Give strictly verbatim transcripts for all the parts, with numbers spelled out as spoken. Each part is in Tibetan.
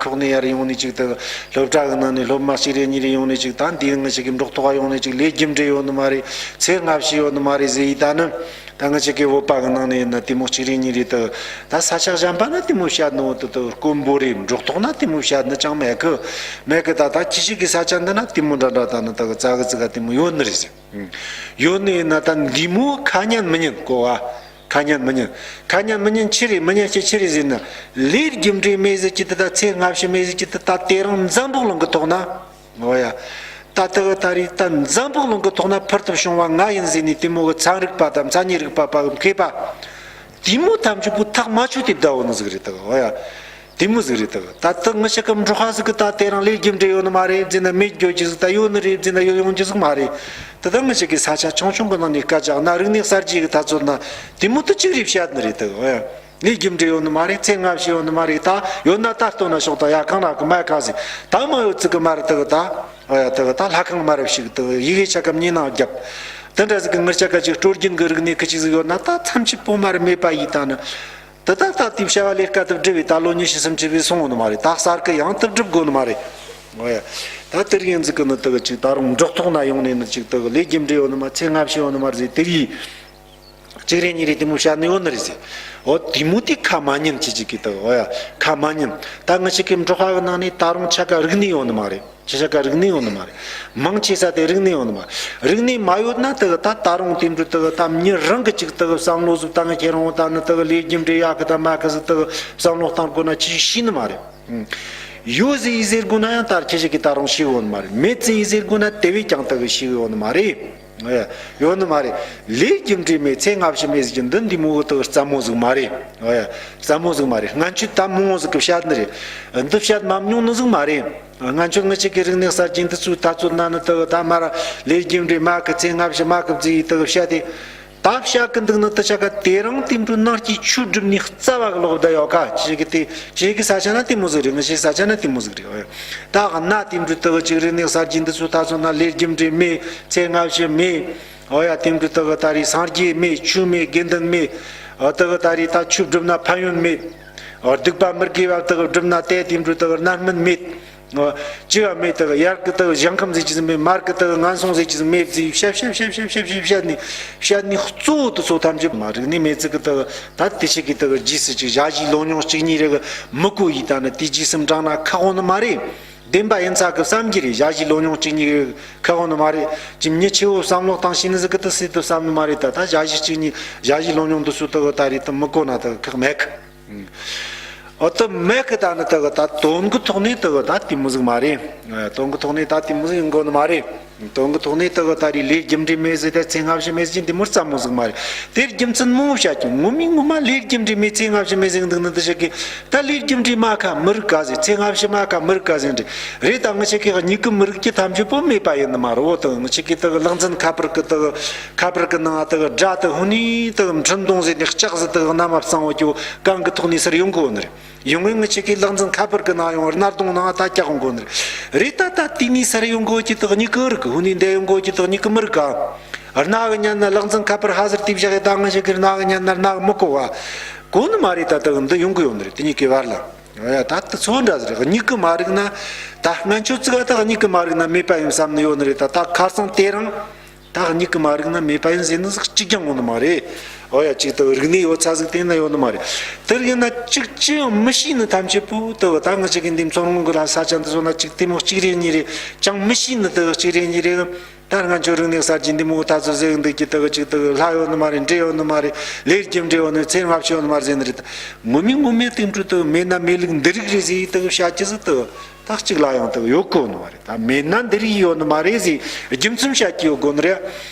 ཕྱོགས་ནས་ཡར་ཡོང་ནས་ཅིག་ད་སློབ་གྲྭ་གི་ནང་ནས་སློབ་མ་གཅིག་རེ་གཉིས་རེ་ཡོང་ནས་ཅིག་ད་འདི་ང་ཅག་གི་འབྲོག་ཐོག་ཡོང་ནས་ཅིག་ལས་རྒྱུ་འབྲས་ཡོད་ནི་མ་རེད། ཚེ་སྔ་ཕྱི་ཡོད་ནི་མ་རེད་ཟེར་ཡིན། ད་ནི་ད་ང་ཅག་གི་བོད་པ་གི་ནང་ནས་ཡིན་ན་དེ་མོ་གཅིག་རེ་གཉིས་རེ་ད་ད་ས་ཆ་གཞན་པ་ན་དེ་མོ་བཤད་ནི་འོ་ད་ད་དཀོན་པོ་རེད། འབྲོག་ཐོག་ན་དེ་མོ་བཤད་ནི་ཅང་མེད་གི། མེད་གི། ད་ད་ཁྱི་ཞིག་གི་ས་ཆ་འདི་ན་དེ་མོ་འདྲ་འདྲ་ད་ནི་ད་གི་རྩ་གི་ཙི་ག་དེ་མོ་ཡོད་ནི་རེད་ཟེར། ཡོད་ནི་ཡིན་ན་ད་འདི་མོ་ཁ་ཉན་མི་ཉན་གོ་བ། ཁ་ཉན་མི་ཉན། ཁ་ཉན་མི་ཉན་ཆི་རེད། མི་ཉན་ཆི་ཆི་རེད་ཟེར་ན། ལས་རྒྱུ་འབྲས་མེད་ཟེར་གྱི་དེ་ད་ཚེ་སྔ་ཕྱི་མེད་ཟེར་གྱི་དེ་ད་དེ་རིང་འཛམ་བུ་གླིང་གི་ཐོག་ན། འོ་ཡ། ད་དེ་གི་ད་རེས་ད་འཛམ་བུ་གླིང་གི་ཐོག་ན་ཕུལ་ཐུབ་བྱུང་བ་ང་ཡིན་ཟེར་ནས་དེ་མོ་གི་ཚན་རིག་པ་དང་མཚན་ཉིད་རིག་པ་པ་གི་མཁས་པ། དེ་མོ་ཐམས་ཅད་པོ་ཐག་མ་ཆོད་དེ་བསྡད་ཡོད་ནི་ཟིག་རེད་ད་གི། འོ་ཡ། དེ་མོ་ཟིག་རེད་ད་གི། ད་ལྟ་ང་ཅག་གི་འབྲོག་པ་ཟིག་གི་ད་དེ་རིང་ལས་རྒྱུ་འབྲས་ཡོད་ནི་མ་རེད་ཟེར་ན་མེད་འགྱོ་རྒྱུ་ཟིག་ད་ཡོད་ནི་རེད་ཟེར་ན་ཡོད་ཡོང་རྒྱུ་ཟིག་མ་རེད། ད་ལྟ་ང་ཅག་གི་ས་ཆ་ཆུང་ཆུང་གི་ནང་ནས་སྐད་ཆ་ན་རིག་གནས་གསར་བརྗེ་གི་ད་ཚོད་ན་དེ་མོ་ད་ཅིག་རེད་བཤད་ནི་རེད་ད་གི། འོ་ཡ། ལས་རྒྱུ་འབྲས་ཡོད་ནི་མ་རེད། ཚེ་སྔ་ཕྱི་ཡོད་ནི་མ་རེད། ད་ཡོད་ན་ད་སྟོན་ན་ཤོག་ད་ཡ་གང་ན་གི་མ་གང་ཟིག་ད་མ་ཡོད་ཙི་གི་མ་རེད་ད་གི། ད་འོ་ཡ་ད་གི་ད་ལྷ་ཁང་མ་རབས་ཤིག་ད་གི་ཡི་གེ་ཆ་ཁམ་ཉིན་ནང་རྒྱབ། དེ་འདྲ་ཟིག་གི་ང་ཅག་ག་ཅིག་སྲོལ་རྒྱུན་གི་རིག་གནས་ཁི་ཅིག་ཟིག་ཡོད་ན་ད་མཚམས་ཆད་པོ་མ་རེད་མེད་པ་ཡིན་ད་ནི། དེ་ད་ལྟ་དེ་བྱ་བ་ལས་ཀ་དེ་སྒྲུབ་པའི་ད་ལོ་ཉི་ཤུ་སུམ་ཅུ་བས་སོང་ནི་མ་རེད། ད་གསར་གི་ཡང་དེ་སྒྲུབ་དགོས་ནི་མ་རེད། འོ་ཡ། ད་དེ་རིང་ཟིག་གི་ནི་དེ་གི་ཅིག་ད་རུང་འབྲོག་ཐོག་ན་ཡོང་ནས་ནི་ཅིག་དེ་གི་ལས་རྒྱུ་འབྲས་ཡོད་ནི་མ་ཚེ་སྔ་ཕྱི་ཡོད་ནི་མ་རེད་ཟེར་དེ་རིགས། གཅིག་རེ་གཉིས་རེ་དེ་མོ་བཤད་ནི་ཡོད་ནི་རེད་ཟེར། འོ་དེ་མོ་དེ་ཁ་མ་ཉན་ཅི་ཅིག་གི་དེ་གི། འོ་ཡ། ཁ་མ་ཉན། ད་ང་ཅག་གི་འབྲོག་པ་གི་ནང་ནས་ད་རུང་ཆ་ག་རིག་གནས་ཡོད་ནི་མ་རེད། ཁྱེད་ཆ་ག་རིག་གནས་ཡོད་ནི་མ་རེད། མང་ཆེ་ས་དེ་རིག་གནས་ཡོད་ནི་མ་རེད། རིག་གནས་མ་ཡོད་ན་དེ་གི་ད་ད་རུང་དེ་འདྲ་དེ་གི་ད་མྱི་རང་གི་ཅིག་དེ་གི་བསམ་བློ་ཟིག་ད་ང་ཁྱེད་རང་ད་ནི་དེ་གི་ལས་རྒྱུ་འབྲས་ཡག་གི་ད་མ་གི་ཟིག་དེ་གི་བསམ་བློ་བཏང་དགོས་ན་ཅི་ཞིག་ཤེས་ནི་མ་རེད། ཡོད་ཟེར་ཡི་ཟེར་དགོས་ན་ཡང་ད་ཁྱེད་ཆ་གི་ད་རུང་ཤེས་ཡོད་ནི་མ་རེད། མེད་ཟེར་ཡི་ཟེར་དགོས་ན་དེ་བས་ཀྱང་དེ་གི་ཤེས་ཡོད་ནི་མ་རེད། ཨེ། ཡོད་ནི་མ་རེད། ལས་རྒྱུ་འབྲས་མེད་ཚེ་སྔ་ཕྱི་མེད་ཟེར་གྱི་འདི་འདི་མོ་གི་དེ་གི་རྩ་མོ་ཟིག་མ་རེད། ཨེ། རྩ་མོ་ཟིག་མ་རེད། སྔན་ཆད་ད་མང་བོ་ཟིག་གི་བཤད་ནི་རེད། འདི་བཤད་མ་མྱོང་ནི་ཟིག་མ་རེད། སྔན་ཆད་ང་ཅག་གི་རིག་གནས་གསར་བརྗེ་འདི་ཚོའི་ད་ཚོད་ན་ནི་དེ་གི་ད་མར་ལས་རྒྱུ་འབྲས་མ་གི་ཚེ་སྔ་ཕྱི་མ་གི་ཟེར་ཡི་དེ་གི་བཤད་དེ། ད་བཤད་གི་འདུག་ནི་དེ་ཆ་ག་དེ་རིང་དེ་འདྲ་ནང་གི་ཆོས་སྒྲུབ་ནི་རྩ་བ་གི་ལོག་བསྡད་ཡོད་ཀ་ཁྱེད་ཀྱི་དེ་ཁྱེད་ཀྱི་ས་ཆ་ན་དེ་མོ་ཟིག་རེད། ང་ཅག་ས་ཆ་ན་དེ་མོ་ཟིག་རེད། ཨེ། ད་ག་ན་དེ་འདྲ་དེ་གི་ཅིག་རིག་གནས་གསར་བརྗེ་འདི་ཚོ་ད་ཚོད་ན་ལས་རྒྱུ་འབྲས་མེད། ཚེ་སྔ་ཕྱི་མེད། འོ་ཡ། དེ་འདྲ་དེ་གི་ད་རེས་སངས་རྒྱས་མེད། ཆོས་མེད། དགེ་འདུན་མེད། འོ་དེ་གི་ད་རེས་ད་ཆོས་སྒྲུབ་ན་ཕན་ཡོན་མེད། འོ་སྡིག་པ་མི་དགེ་བ་དེ་གི་སྒྲུབ་ན་དེ་དེ་འདྲ་དེ་གི་རྣམ་སྨིན་མེད། འོ་ཅི་ཡང་མེད། དེ་གི་ཡར་གི་དེ་གི་ཞིང་ཁམས་ཟེར་གྱི་ཟིག་མེད། མར་གི་དེ་གི་ངན་སོང་ཟེར་གྱི་ཟིག་མེད་ཟེར་བཤད་བཤད་བཤད་བཤད་བཤད་བཤད་བཤད་ནས་བཤད་ནས་གཙོ་བོ་དེ་ཚོ་ཐམས་ཅད་མ་རིག་གནས་མེད་ཚིག་གི་དེ་གི་ད་དེ་ཆ་གི་དེ་གི་རྗེས་སུ་ཅིག་ཞ་ཞི་ལོ་ཉུང་གཅིག་གཉིས་རེ་གི་མི་གོ་ཡི་ད་ནི་དེ་རྗེས་སུ་འབྲངས་ན་ཁག་འོང་ནི་མ་རེད། བདེན་པ་ཡིན་ཚ་གི་བསམ་གྱི་རེད། ཞ་ཞི་ལོ་ཉུང་གཅིག་གཉིས་ཁག་འོང་ནི་མ་རེད། ཅི་མྱི་ཆེ་བོ་བསམ་བློ་བཏང་ཤེས་ནི་ཟིག་གི་དེ་སྲིད་དུ་བསམ་ནི་མ་རེད། ད་ད་ཞ་ཞི་གཅིག་གཉིས་ཞ་ཞི་ལོ་ཉུང་འདི་ཚོ་དེ་གི་ད་རེད་དེ་མི་གོ་ན་དེ་གི་ཁག་མེད་གི། འོ་དེ་མེད་གི། ད་ནི་དེ་གི་ད་དོན་གི་ཐོག་ནས་དེ་གི་ད་དེ་མོ་ཟིག་མ་རེད། དོན་གི་ཐོག་ནས་ད་དེ་མོ་ཟིག་ཡིན་དགོས་ནི་མ་རེད། དོན་གི་ཐོག་ནས་དེ་གི་ད་རེས་ལས་རྒྱུ་འབྲས་མེད་ཟེར་ཏེ་ཚེ་སྔ་ཕྱི་མེད་ཟེར་གྱི་འདི་མོ་རྩ་མོ་ཟིག་མ་རེད། དེར་རྒྱུ་མཚན་མང་བོ་བཤད་ཀྱི། ངོ་མའི་ངོ་མ་ལས་རྒྱུ་འབྲས་མེད་ཚེ་སྔ་ཕྱི་མེད་ཟེར་གི་འདུག་ནི་འདི་ཞིག་གི་ད་ལས་རྒྱུ་འབྲས་མ་ཁ་མི་རིག་ག་ཟེར། ཚེ་སྔ་ཕྱི་མ་ཁ་མི་རིག་ག་ཟེར་འདྲ་རེད། ད་ང་ཅག་གི་མྱིག་གི་མི་རིག་གི་ཐམས་ཅད་པོ་མེད་པ་ཡིན་ནི་མ་རེད། འོ་ད་ང་ཅག་གི་ད་ལག་འཛིན་ཁ་པར་གི་ད་ཁ་པར་གི་ནང་ད་སྒྲ་ད་ཧུ་ནི་ད་འཕྲིན་གཏོང་ཟེར་ནས་ལྕགས་ཟེར་ད་གནམ་མ་གཙང་བོ་ཀྱོ་གང་གི་ཐོག་ནས་སར་ཡོང་གི་ཡོད་ནི་རེད། ཡོང་ངེ་ང་ཅག་གི་ལག་འཛིན་ཁ་པར་གི་ནང་ཡོང་རྣ་རྡུང་ནང་ད་རྒྱག་འོང་གོ་ནི་རེད། རེད་ད་ད་དེ་ནས་སར་ཡོང་གོ་ཅི་དག་མྱིག་གི་རིག་གི་ཧུ་ནི་འདས་ཡོང་གོ་ཅི་དག་མྱིག་གི་མི་རིག་ག་རྣ་གི་ཉན་ན་ལག་འཛིན་ཁ་པར་ཧ་ཟེར་དེ་བཞག་གི་ད་ང་ཅག་གི་རྣ་གི་ཉན་ན་རྣ་གི་མི་གོ་བ་གོ་ནི་མ་རེད། ད་ད་འདི་ཡོང་གི་ཡོད་ནི་རེད། དེ་གཉིས་ཀའི་བར་ལ་ཡ་ད་ད་ཚོ་འདྲ་ཟེར་མྱིག་གི་མ་རིག་ན་ད་སྔན་ཆད་ཙི་ག་ད་མྱིག་གི་མ་རིག་ན་མེད་པ་ཡིན་བསམ་ནི་ཡོད་ནི་རེད། ད་ད་ཁ་སང་དེ་རིང་ད་མྱིག་གིས་མ་རིག་ན་མེད་པ་ཡིན་ཟེར་ནི་ཟིག་གཅིག་ཀྱང་ཡོད་ནི་མ་རེད། འོ་ཡ། གཅིག་ད་རིག་གནས་ཡོད་ཚད་ཟིག་དེ་ན་ཡོད་ནི་མ་རེད། དེར་ཡིན་ན་གཅིག་ཅི་ཡང་མི་ཤེས་ནི་ཐམས་ཅད་པོ་ད་ད་ང་ཅག་གི་འདི་མཚོ་སྔོན་གི་ལ་ས་ཆ་འདི་ཚོ་ན་གཅིག་དེ་མོ་གཅིག་རེ་གཉིས་རེ་ཅང་མི་ཤེས་ནི་ད་གཅིག་རེ་གཉིས་རེ། ད་སྔ་ཆད་རིག་གནས་གསར་བརྗེ་འདི་མོ་ད་ཚོ་ཟེར་གི་འདུག་གི་ད་གཅིག་ད་ལྷ་ཡོད་ནི་མ་རེད། འདྲེ་ཡོད་ནི་མ་རེད། ལས་རྒྱུ་འབྲས་ཡོད་ནི་ཚེ་སྔ་ཕྱི་ཡོད་ནི་མ་རེད་ཟེར་ནི་རེད། ད་ངོ་མའི་ངོ་མའི་དེ་འདྲ་ད་མེད་ན་མེད་ལུགས་འདི་རིགས་རེད་ཟེར་ད་བཤད་ཀྱི་ཟིག་ད། ད་གཅིག་ལ་ཡང་དེ་ཡོད་གོ་ནི་མ་རེད། ད་མེད་ན་འདི་རིགས་ཡོད་ནི་མ་རེད་ཟེར་རྒྱུ་མཚན་བཤད་ཀྱི་ཡོད་གོ་ནི་རེད།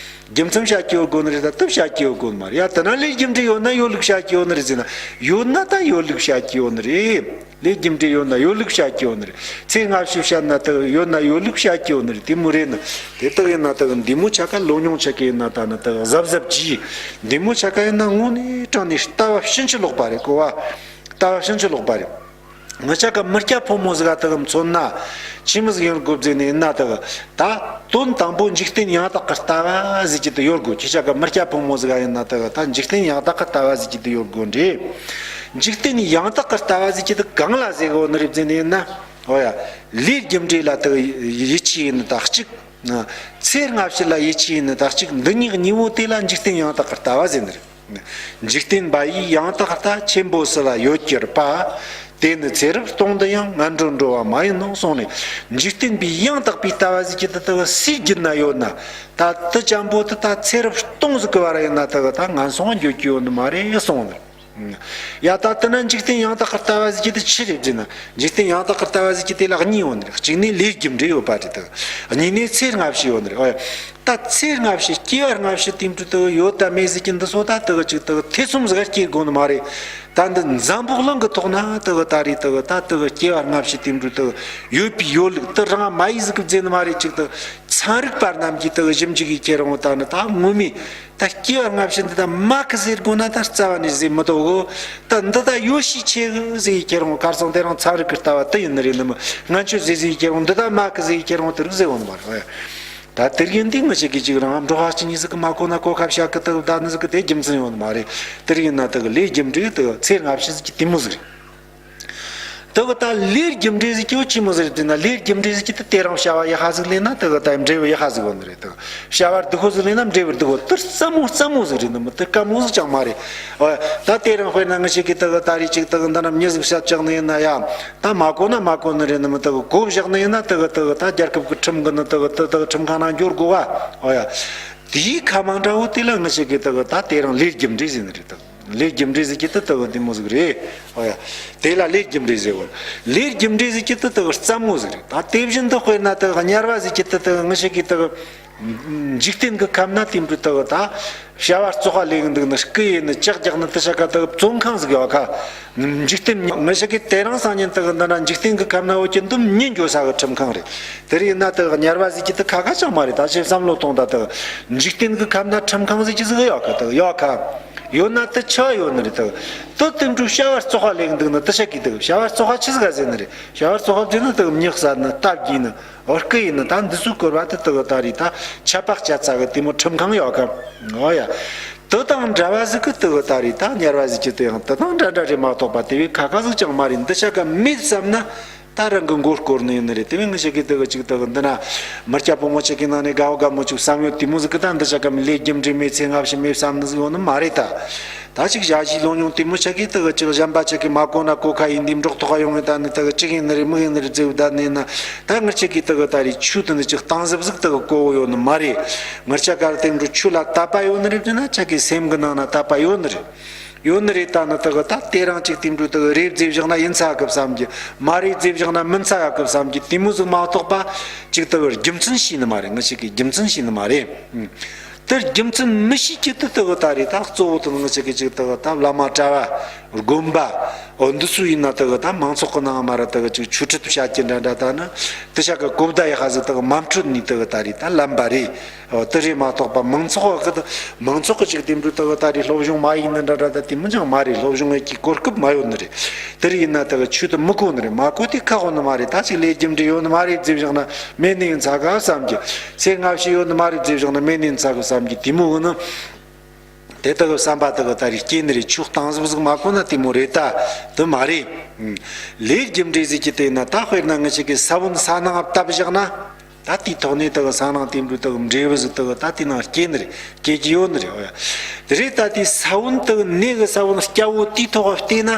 རྒྱུ་མཚན་བཤད་ཀྱི་ཡོད་གོ་ནི་རེད། ད་དེ་བཤད་ཀྱི་ཡོད་གོ་ནི་མ་རེད། ཡ་དེ་ན་ལས་རྒྱུ་འབྲས་ཡོད་ན་ཡོད་ལུགས་བཤད་ཀྱི་ཡོད་ནི་རེད་ཟེར་ན། ཡོད་ན་ད་ཡོད་ལུགས་བཤད་ཀྱི་ཡོད་ནི་རེད། ལས་རྒྱུ་འབྲས་ཡོད་ན་ཡོད་ལུགས་བཤད་ཀྱི་ཡོད་ནི་རེད། ཚེ་སྔ་ཕྱི་བཤད་ན་ད་ཡོད་ན་ཡོད་ལུགས་བཤད་ཀྱི་ཡོད་ནི་རེད། དེ་མོ་རེད་ན་དེ་ད་ཡིན་ན་ད་འདི་མོ་ཆ་ག་ལོ་ཉུང་ཆ་ག་ཡིན་ན་ད་ནི་ད་གཟབ་གཟབ་གྱིས། འདི་མོ་ཆ་ག་ཡིན་ན་དངོས་གནས་དྲང་ནས་ལྟ་བ་ཕྱིན་ཅི་ལོག་པ་རེད་གོ་བ། ལྟ་བ་ཕྱིན་ཅི་ལོག་པ་རེད། ང་ཅག་གི་མི་སྐྱ་ཕོ་མོ་ཟིག་ག་དག་མཚོན་ན། ཆི་མོ་ཟིག་ཡོང་དགོས་ཟེར་ནས་ཡིན་ན་དག་ད་དོན་དང་པོ་འཇིག་རྟེན་ཡང་དག་གི་ལྟ་བ་ཟེར་གྱི་དེ་ཡོད་དགོས། ཁྱེད་ཅག་གི་མི་སྐྱ་ཕོ་མོ་ཟིག་ག་ཡིན་ན་དག་ད་འཇིག་རྟེན་ཡང་དག་གི་ལྟ་བ་ཟེར་གྱི་དེ་ཡོད་དགོས་འདྲ། འཇིག་རྟེན་ཡང་དག་གི་ལྟ་བ་ཟེར་གྱི་དེ་གང་ལ་ཟེར་གོ་ནི་རེད་ཟེར་ནས་ན། འོ་ཡ། ལས་རྒྱུ་འབྲས་ལ་དེ་ཡིད་ཆེས་ཡིན་ནི་དག་གཅིག་ཚེ་སྔ་ཕྱི་ལ་ཡིད་ཆེས་ཡིན་ནི་དག་གཅིག་འདི་གཉིས་གཉིས་པོ་དེ་ལ་འཇིག་རྟེན་ཡང་དག་གི་ལྟ་བ་ཟེར་ནི་རེད། འཇིག་རྟེན་པ་ཡིས་ཡང་དག་ལྟ། ཆེན་པོ་སུ་ལ་ཡོད་གྱུར་པ། དེ་ནི་ཚེ་རབས་སྟོང་དུ་ཡང་ངན་འགྲོར་འགྲོ་བ་མ་ཡིན་ནོ་གསུངས་ནས། འཇིག་རྟེན་པའི་ཡང་དག་པའི་ལྟ་བ་ཟེར་གྱི་དེ་དེ་སུའི་རྒྱུད་ན་ཡོད་ན། ད་དེ་ཅན་པོ་དེ་ད་ཚེ་རབས་སྟོང་ཟིག་གི་བར་ཡིན་ན་དེ་ད་ངན་སོང་འགྱོ་རྒྱུ་ཡོད་ནི་མ་རེད་གསུངས་ནས། ཡ་ད་དེ་ན་འཇིག་རྟེན་ཡང་དག་གི་ལྟ་བ་ཟེར་གྱི་དེ་ཆི་རེད་ཟེར་ན། འཇིག་རྟེན་ཡང་དག་གི་ལྟ་བ་ཟེར་གྱི་དེ་ལ་གཉིས་ཡོད་ནི་རེད། གཅིག་ནི་ལས་རྒྱུ་འབྲས་ཡོད་པ་རེད་དེ། གཉིས་ནི་ཚེ་སྔ་ཕྱི་ཡོད་ནི་རེད། ཨོ་ཡ། ད་ཚེ་སྔ་ཕྱི་སྐྱེ་བ་སྔ་ཕྱི་དེ་འདྲ་དེ་ཡོད་དམ་མེད་ཟེར་གྱི་འདི་ཚོ་ད་དེ་གཅིག་དེ་ཐེ་ཚོམ་ཟིག་སྐྱེ་དགོས་ནི་མ་རེད། ད་འདི་འཛམ་བུ་གླིང་གི་ཐོག་ན་དེ་ད་རེད་དེ་ད་དེ་སྐྱེ་བ་སྔ་ཕྱི་དེ་འདྲ་དེ་ཡོད་པའི་ཡོད་ལུགས་དེ་རང་མ་ཡིན་ཟིག་གི་ཟེར་ནི་མ་རེད། གཅིག་དེ་ཚན་རིག་པ་རྣམས་ཀྱིས་དེ་ཞིབ་འཇུག་གིས་ཁྱེར་འོང་ད་ནི་ད་ངོ་མས། ད་སྐྱེ་བ་སྔ་ཕྱི་འདི་ད་མ་གི་ཟེར་དགོས་ན་ད་རྩ་བ་ནས་ཟེར་མི་ཐུབ་གོ། ད་འདི་ད་ཡོད་ཤས་ཆེ་གི་ཟེར་ཡི་ཁྱེར་འོང་། ཁར་སང་དེ་རིང་ཚན་རིག་གི་ལྟ་བ་དེ་ཡིན་ནི་རེད་ནི་མི། སྔན་ཆད་ཟེར་ཟེར་ཡི་ཁྱེར་འོང་། འདི་ད་མ་གི་ཟེར་ཡི་ཁྱེར་འོང་། དེ་རིགས་ཟེར་འོང་ནི་མ་རེད། ད་དེ་རིགས་འདི་ངི་ཞིག་གིས་ཅིག་རང་འབྲོག་པ་གཅིག་གཉིས་ཟིག་གིས་མ་གོ་ན་གོ་ཁ་བཤད་གི་དེ་ད་ནི་ཟིག་གི་དེ་རྒྱུ་མཚན་ཡོད་ནི་མ་རེད། དེ་རིགས་ཡིན་ན་དེ་གི་ལས་རྒྱུ་འབྲས་དེ་ཚེ་སྔ་ཕྱི་ཟིག་གི་དེ་མོ་ཟིག་རེད། དེ་གི་ད་ལས་རྒྱུ་འབྲས་ཟིག་གི་ཆི་མོ་ཟིག་རེད་ཟེར་ན། ལས་རྒྱུ་འབྲས་ཟིག་གི་དེ་དེ་རིང་བྱ་བ་ཡག་པ་ཟིག་ལས་ན་དེ་གི་ད་འབྲས་བུ་ཡག་པ་ཟིག་ཡོད་ནི་རེད། དེ་གི་བྱ་བ་སྡུག་པོ་ཟིག་ལས་ན་འབྲས་བུ་སྡུག་པོ། དེ་རྩ་མོ་རྩ་མོ་ཟིག་རེད་ནི་མི། དེ་དཀའ་མོ་ཟིག་ཅང་མ་རེད། ཨོ་ད་དེ་རིང་དཔེར་ན་ངི་ཞིག་གིས་དེ་གི་ད་རེས་ཅིག་དེ་གི་འདི་ན་མྱི་ཟིག་བཤད་བཅུག་ནི་ཡིན་ན་ཡ། ད་མ་གོ་ན་མ་གོ་ནི་རེད་ནི་མི། དེ་གི་གོ་བཞག་ནི་ཡིན་ན་དེ་གི་དེ་གི་ད་རྒྱལ་ཁབ་གི་ཁྲིམས་གི་ནི་དེ་གི་དེ་དེ་གི་ཁྲིམས་ཁང་ནང་འགྱོ་དགོས་ག། ཨོ་ཡ། དེའི་ཁ་མང་འདྲ་བོ་དེ་ལ་ངི་ཞིག་གིས་དེ་གི་ད་དེ་རིང་ལས་རྒྱུ་འབྲས་ཟེར་ནི་རེད། དེ་གི་ལས་རྒྱུ་འབྲས་ཟེར་གྱི་དེ་དེ་གི་དེ་མོ་ཟིག་རེད། ཨོ་ཡ། དེ་ལ་ལས་རྒྱུ་འབྲས་ཟེར་གོ། ལས་རྒྱུ་འབྲས་ཟེར་གྱི་དེ་དེ་གི་རྩ་མོ་ཟིག་རེད། ད་དེ་བཞིན་དུ་དཔེར་ན་དེ་གི་དམྱལ་བ་ཟེར་གྱི་དེ་དེ་གི་ངི་ཞིག་གིས་དེ་གི་འཇིག་རྟེན་གྱི་ཁམས་ན་དེ་འདྲ་དེ་གི་ད་བྱ་བ་བཙོག་པ་ལས་འདུག་ནི། རྐུ་ཡིན་ནི། ལྕགས་རྒྱག་ནི། དེ་ཆ་ག་དེ་གི་བཙོན་ཁང་ཟིག་ཡོད་ཁ། འཇིག་རྟེན་ངི་ཞིག་གིས་དེ་རིང་སང་ཉིན་དེ་གི་འདི་ན་འཇིག་རྟེན་གྱི་ཁམས་ན་འོ་ཀྱི་འདི་མྱི་འགྱོ་ས་གི་ཁྲིམས་ཁང་རེད། དེ་རིང་ཡིན་ན་དེ་གི་དམྱལ་བ་ཟེར་གྱི་དེ་ཁ་ཁ་ཅང་མ་རེད། ད་ཅིག་བསམ་བློ་གཏོང་ད། དེ་གི་འཇིག་རྟེན་གྱི་ཁམས་ན་ཁྲིམས་ཁང་ཟེར་གྱི་ཟིག་ཡོད་ཁ། དེ་གི་ཡོད་ཁ། ཡོད་ན་དེ་ཆི་ཡོད་ནི་རེད། དེ་གི་དེ་དེ་འདྲ་བྱ་བ་བཙོག་པ་ལས་འདུག་ནི། དེ་ཆ་གི་དེ་གི་བྱ་བ་བཙོག་པ་ཆི་ཟིག་ག་ཟེར་ནི་རེད། བྱ་བ་བཙོག་པ་ཟེར་ན་དེ་གི་མྱི་བསད་ནི། རྟ་བརྒྱུས་ནི། འོ་རྐུ་ཡིན་ནི། ད་འདི་ཚོའི་སྐོར་བ་དེ་དེ་གི་ད་རེད། ད་ཆད་པ་གཅོད་ས་གི་དེ་མོ་ཁྲིམས་ཁང་ཡོད་ཁ། འོ་ཡ། དེ་དང་འདྲ་བ་ཟིག་གི་དེ་གི་ད་རེད། ད་དམྱལ་བ་ཟེར་གྱི་དེ་ཡང་དེ་དང་འདྲ་འདྲ་རེད་མ་གཏོགས་པ་དེ་བས་ཁ་ཁ་ཟིག་ཅང་མ་རེད། འདི་ཆ་ག་མེད་བསམ་ན་ད་རང་གི་མགོ་སྐོར་ནི་ཡིན་ནི་རེད། དེ་བས་ངི་ཞིག་གིས་དེ་གི་ཅིག་དེ་གི་འདི་ན་མི་སྐྱ་ཕོ་མོ་ཆ་གི་ནང་ནས་དགའ་བོ་དགའ་མོ་ཅིག་བསམ་ཡོད་དེ་མོ་ཟིག་གི་ད་འདི་ཆ་ག་མེད། ལས་རྒྱུ་འབྲས་མེད། ཚེ་སྔ་ཕྱི་མེད་བསམ་ནི་ཟིག་ཡོད་ནི་མ་རེད་ད། ད་ཅིག་ཞ་ཞི་ལོ་ཉུང་དེ་མོ་ཆ་གིས་དེ་གི་ཅིག་གཞན་པ་ཆ་གིས་མ་གོ་ན་གོ་ཁ་ཡིན། འདི་འབྲོག་ཐོག་ག་ཡོང་ངེ་ད་ནི་དེ་གི་ཅིག་ཡིན་ནི་རེད། མི་ཡིན་ནི་རེད་ཟེར་བ་ད་ནི་ཡིན་ན། ད་ངི་ཆ་གིས་དེ་གི་ད་རེད། ཆོས་དེ་ནི་ཅིག་གཏིང་ཟབ་ཟིག་དེ་གི་གོ་བོ་ཡོད་ནི་མ་རེད། ངི་ཆ་ག་དེ་འདྲ་ཆོས་ལ་དད་པ་ཡོད་ནི་རེད་ཟེར་ན་ཆ་གི་སེམས་གི་ནང་ན་དད་པ་ཡོད་ནི་རེད། ཡོད་ནི་རེད། ད་ནི་དེ་གི་ད་དེ་རིང་ཅིག་དེ་འདྲ་དེ་གི་རེད་ཟེར་བཞག་ན་ཡིན་ཚ་གི་བསམ་གི། མ་རེད་ཟེར་བཞག་ན་མིན་ཚ་ཡ་གི་བསམ་གི། དེ་མོ་ཟིག་མ་གཏོགས་པ་ཅིག་དེ་གི་རྒྱུ་མཚན་ཤེས་ནི་མ་རེད། ངི་ཆ་གིས་རྒྱུ་མཚན་ཤེས་ནི་མ་རེད། དེར་རྒྱུ་མཚན་མི་ཤེས་ཀྱི་དེ་དེ་གི་ད་རེད། ད་གཙོ་བོ་དེ་ནི་ངི་ཆ་གིས་ཅིག་དེ་གི་ད་བླ་མ་གྲྭ་བ་དགོན་པ་འོ་འདི་ཚོ་ཡིན་ན་དེ་གི་ད་མང་ཚོགས་ཀྱི་ནང་མ་ར་དེ་གི་ཅིག་ཆོས་ཁྲིད་བྱ་རྒྱུ་འདྲ་འདྲ་ད་ནི་དེ་ཆ་གི་གོ་བརྡ་ཡག་པ་ཟིག་དེ་གི་མ་འཕྲོད་ནི་དེ་གི་ད་རེད། ད་ལམ་པ་རེད། འོ་དེ་རེད་མ་གཏོགས་པ་མང་ཚོགས་གི་དེ་མང་ཚོགས་གི་ཅིག་དེ་འདྲ་དེ་གི་ད་རེད། སློབ་སྦྱོང་མ་ཡིན་ནི་འདྲ་འདྲ་ད་དེ་མི་ཅང་མ་རེད། སློབ་སྦྱོང་ཡེད་ཀྱི་གོ་སྐབས་མ་ཡོད་ནི་རེད། དེར་ཡིན་ན་དེ་གི་ཆོས་དེ་མི་གོ་ནི་རེད། མ་གོ་དེ་ཁག་པོ་ནི་མ་རེད། ད་ཅིག་ལས་རྒྱུ་འབྲས་ཡོད་ནི་མ་རེད་ཟེར་བཞག་ན་མེད་ནི་ཡིན་ཚ་ག་བསམ་གི། ཚེ་སྔ་ཕྱི་ཡོད་ནི་མ་རེད་ཟེར་བཞག་ན་མེད་ནི་ཡིན་ཚ་གི་བསམ་གི། དེ་མོ་གི་ནི་དེ་དག་གི་བསམ་པ་དག་གི་ད་རེས་སྐྱེས་ནི་རེད། ཆོས་གཏིང་ཟབ་ཟིག་མ་གོ་ན་དེ་མོ་རེད་ད། དེ་མ་རེད། ལས་རྒྱུ་འབྲས་ཟེར་གྱི་དེ་ན་ད་དཔེར་ན་ངི་ཆ་གི་ས་བོན་ས་ནང་བཏབ་བཞག་ན། ད་དེའི་ཐོག་ནས་དག་གི་ས་ནང་དེ་འདྲ་དག་གི་འབྲས་བུ་ཟིག་དག་གི་ད་དེ་ནང་སྐྱེས་ནི་རེད། སྐྱེ་གི་ཡོད་ནི་རེད། འོ་ཡ། དེ་རེད། ད་དེའི་ས་བོན་དག་གི་ནས་གི་ས་བོན་སྐྱ་བོ་དེའི་ཐོག་གི་བལྟས་ན།